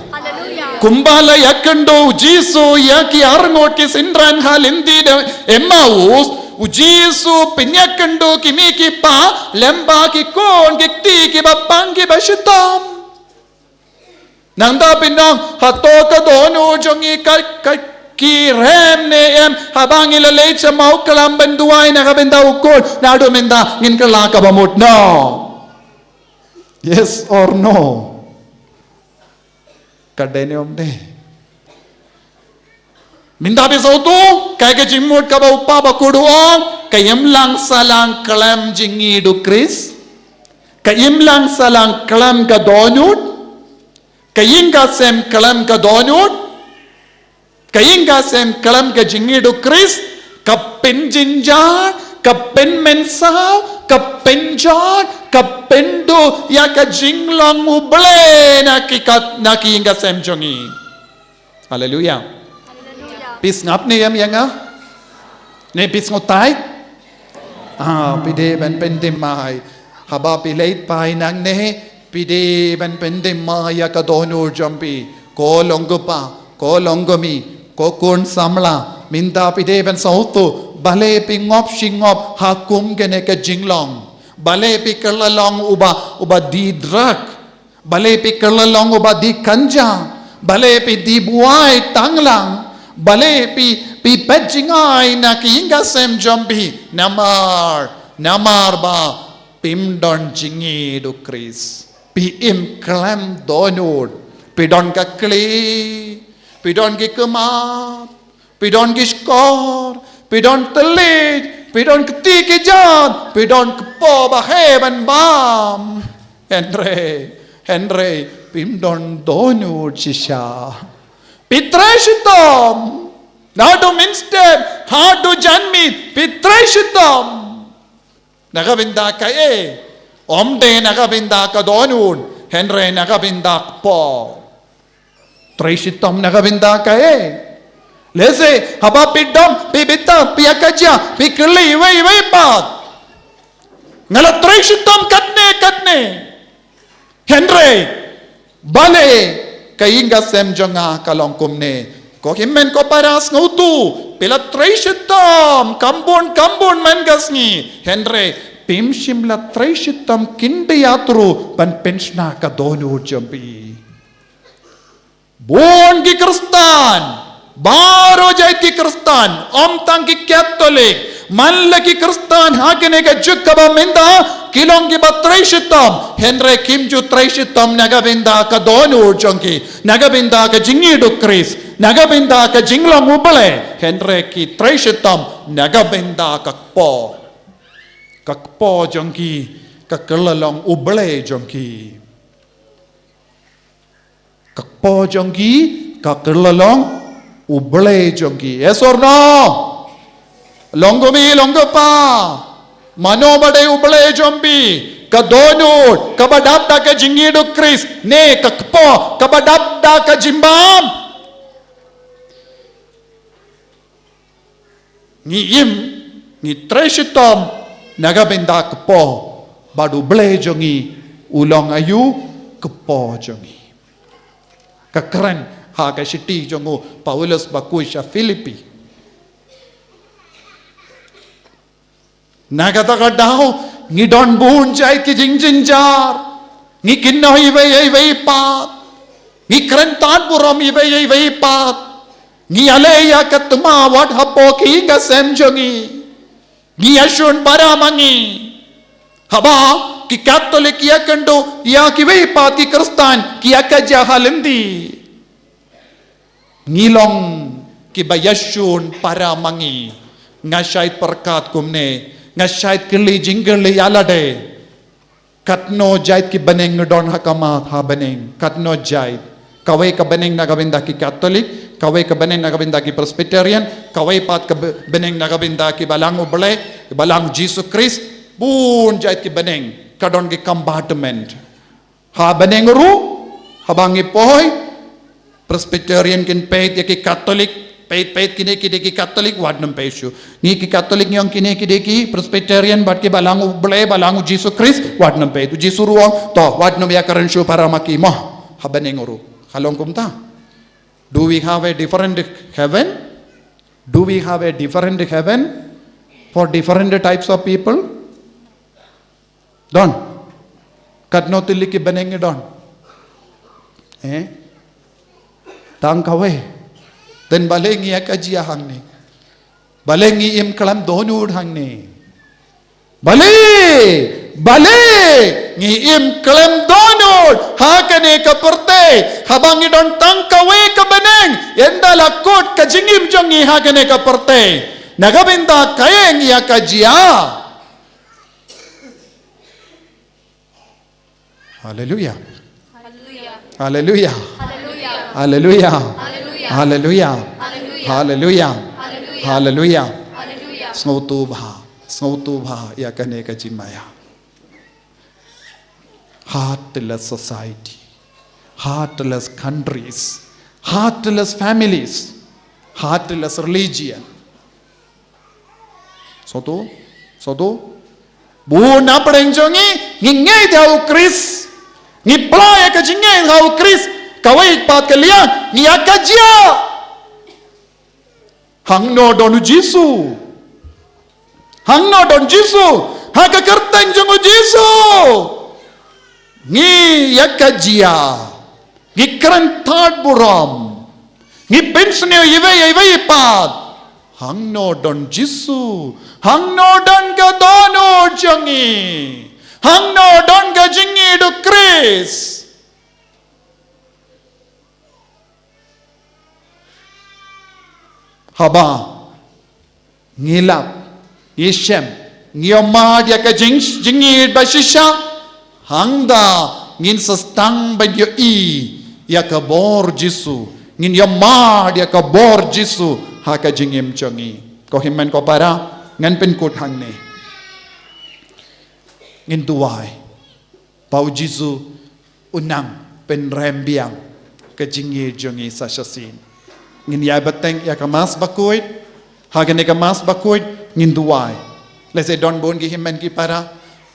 Kumba la ïakynduh u Jisu ïa ki arngut ki synran ha lynti de Emmaus, u Jisu pynïakynduh kmie ki kpa lem bad ki khun ki kti kiba pang kiba shitom. Nangta phi ong, hato ka dohnud jong ngi ka, ka, ki rem ne em, haba ngi la leit sha mawklam ban duwai na ka bynta u khun, naduh mynta ngin kylla kaba mut, no? Yes or no? Ka dei ne ym dei? Mynta phi sngewthuh, kaei ka jingmut kaba u pa ba kuduk u ong, ka imlang sahlang khlem jingïeit u Khrist, ka imlang sahlang khlem ka dohnud, ka ïing ka sem khlem ka dohnud, ka ïing ka sem khlem ka jingïeit u Khrist, ka pynjynjar, ka pynmynsaw, ka pynjot, ka pynduh ïa ka jinglong U Blei na ki ka, na ki ïing ka sem jong ngi. Haleluya. Haleluya. Phi sngap ne em ïa nga? Ne phi sngewthuh? Ah, phi dei ban pynthymmai. Haba phi leit phai nangne, phi dei ban pynthymmai ïa ka dohnud jong phi. Ko long ko pa, ko long ko kmie, ko khun samla. Mynta phi dei ban sngewthuh, balei phi ngop shi ngop ha kum kane ka jinglong. Balei phi kylla long uba, uba die drug. Balei phi kylla long uba die ganja, balei phi die buaid tang lang, balei phi, phi peit jngai na ki ïing ka sem jong phi, namar, namar ba phim don jingïeit u Khrist. Phi im khlem dohnud, phi don ka khlieh, phi don ki khmat, phi don ki shkor, phi don thylliej, phi don kti ki jat, phi don kpoh ba heh ban bam. Hynrei, hynrei, phim don dohnud shisha. Phi trei shitom. Naduh mynstep haduh janmiet, phi trei shitom. Na ka bynta kaei? Ym dei na ka bynta ka dohnud. Hynrei na ka bynta kpoh. Trei shitom na ka bynta kaei? Lehse haba phi dom, phi bitar, phi ïa ka jia, phi kylli iwei iwei pat, nga la trei shitom katne katne. Hynrei balei ka ïing ka sem jong nga ka long kumne? Ko hynmen ko para, sngewthuh, phi la trei shitom kam bun kam bun man ka sngi, hynrei phim shym la trei shitom khyndiat ruh ban pynshna ka dohnud jong phi. Bun ki Khristan, baroh jait ki Khristan, ym tang ki Katholik, man la ki Khristan ha kane ka juk kaba mynta, ki long kiba trei shitom, hynrei kim ju trei shitom na ka bynta ka dohnud jong ki, na ka bynta ka jingïeit u Khrist, na ka bynta ka jinglong U Blei, hynrei ki trei shitom na ka bynta ka kpoh. Ka kpoh jong ki ka kylla long U Blei jong ki. Ka kpoh jong ki ka kylla long U Blei jong ki. Yes or no? Long kumne, long kumta. Mano ba dei U Blei jong phi? Ka dohnud kaba dap da ka jingïeit u Khrist, ne ka kpoh kaba dap da ka jingbam? Ngi im, ngi trei shitom na ka bynta kpoh, bad U Blei jong ngi u long aïu? Kpoh jong ngi. Ka kren ha ka shithi jong u Paulus ba khuid sha Philippi. Na kata ka daw ngi don bun jait ki jingjynjar, ngi kynnoh iwei ïa iwei pat, ngi kren tad burom iwei ïa iwei pat, ngi ïaleh ïa ka thma wat hapoh ki ïing ka sem jong ngi, ngi ïashun para ma ngi. Haba ki Katholik ki ïakynduh ïa kiwei pat ki Khristan, ki ïa ka jia ha lynti. Ngi long kiba ïashun para ma ngi. Nga shait pyrkhat kumne, nga shait kylli jingkylli ïa lade. Katno jait ki bneng ngi don ha khmat ha bneng? Katno jait? Kawei ka bneng na ka bynta ki Katholik, kawei ka bneng na ka bynta ki Presbyterian, kawei pat ka b-, bneng na ka bynta ki Balang U Blei, ki Balang Jisu Khrist. Bun jait ki bneng, ka don ki compartment. Ha bneng ruh, haba ngi poi, Presbyterian kin peit ïa ki Katholik, peit, peit kine ki dei ki Katholik, wat nym peit shuh. Ngi ki Katholik ngi ong kine ki dei ki Presbyterian, bad ki Balang U Blei, Balang U Jisu Khrist, wat nym peit. U Jisu ruh u ong, to, wat nym ïakren shuh para ma ki mo. Ha bneng ruh ka long kumta. Do we have a different heaven? Do we have a different heaven for different types of people? Don. Katno tylli ki bneng ngi don? Eh? Tang kawei. Then balei ngi ïa ka jia hangne? Balei ngi im khlem dohnud hangne? Balei, balei ngi im khlem dohnud ha kane ka pyrthei? Haba ngi don tang kawei ka bneng, ynda la kut ka jingim jong ngi ha kane ka pyrthei, na ka bynta kaei ngi ïa ka jia? Haleluya. Haleluya. Haleluya. Haleluya. Haleluya. Haleluya. Haleluya. Haleluya. Haleluya. Haleluya. Sngewthuh bha. Sngewthuh bha ïa kane ka jingmaïa. Heartless society. Heartless countries. Heartless families. Heartless religion. Sngewthuh, sngewthuh. Bun na pdeng jong ngi, ngi ngeit ha u Khrist. Ngi pla ïa ka jingngeit ha u Khrist. Kawei pat ka liang, ngi ïa ka jia. Hangno don u Jisu? Hangno don Jisu? Ha ka kyrteng jong u Jisu ngi ïa ka jia. Ngi kren tad burom. Ngi pynsniew iwei ïa iwei pat. Hangno don Jisu? Hangno don ka dohnud jong ngi? Hangno don ka jingïeit u Khrist? Haba ngi lap, ngi shem, ngi ïohmad ïa ka jing, jingïeit ba shisha, hangta ngin sa sdang ban ïohi ïa ka bor Jisu. Ngin ïohmad ïa ka bor Jisu ha ka jingim jong ngi. Ko hynmen ko para, ngan pynkut hangne. Ngin duwai ba u Jisu u nang pynrem biang ka jingïeit jong ngi sa shisien. Ngin ïai bteng ïa ka Mass Bakhuid, ha kane ka Mass Bakhuid ngin duwai. Lehse don bun ki hynmen ki para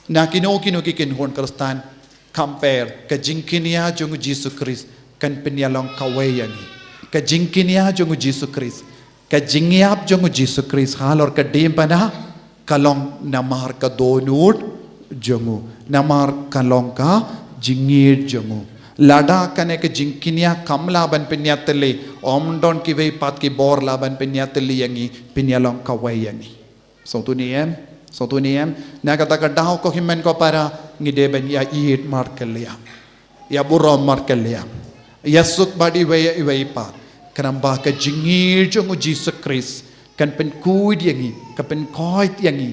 na kino kino ki kynhun Khristan, compare ka jingkñia jong u Jisu Khrist kan pynïalong kawei ïa ngi. Ka jingkñia jong u Jisu Khrist, ka jingïap jong u Jisu Khrist halor ka diengphna ka long namar ka dohnud jong u, namar ka long ka jingïeit jong u. Lada kane ka jingkñia kam lah ban pynïatylli, ym don kiwei pat ki bor lah ban pynïatylli ïa ngi, pynïalong kawei ïa ngi. Sngewthuh ne em? Sngewthuh ne em? Na kata ka daw ko hynmen ko para, ngi dei ban ïa ïeit markylliang, ïa burom markylliang, ïa suk bad iwei ïa iwei pat. Khnang ba ka jingïeit jong u Jisu Khrist kan pynkhuid ïa ngi, ka pynkhuid ïa ngi,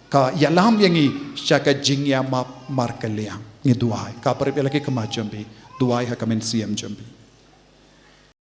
ka ïalam ïa ngi sha ka jingïamap markylliang. Ngi duwai. Ka pyrshah ïa la ki khmat jong phi, duwai ha ka mynsiem jong phi.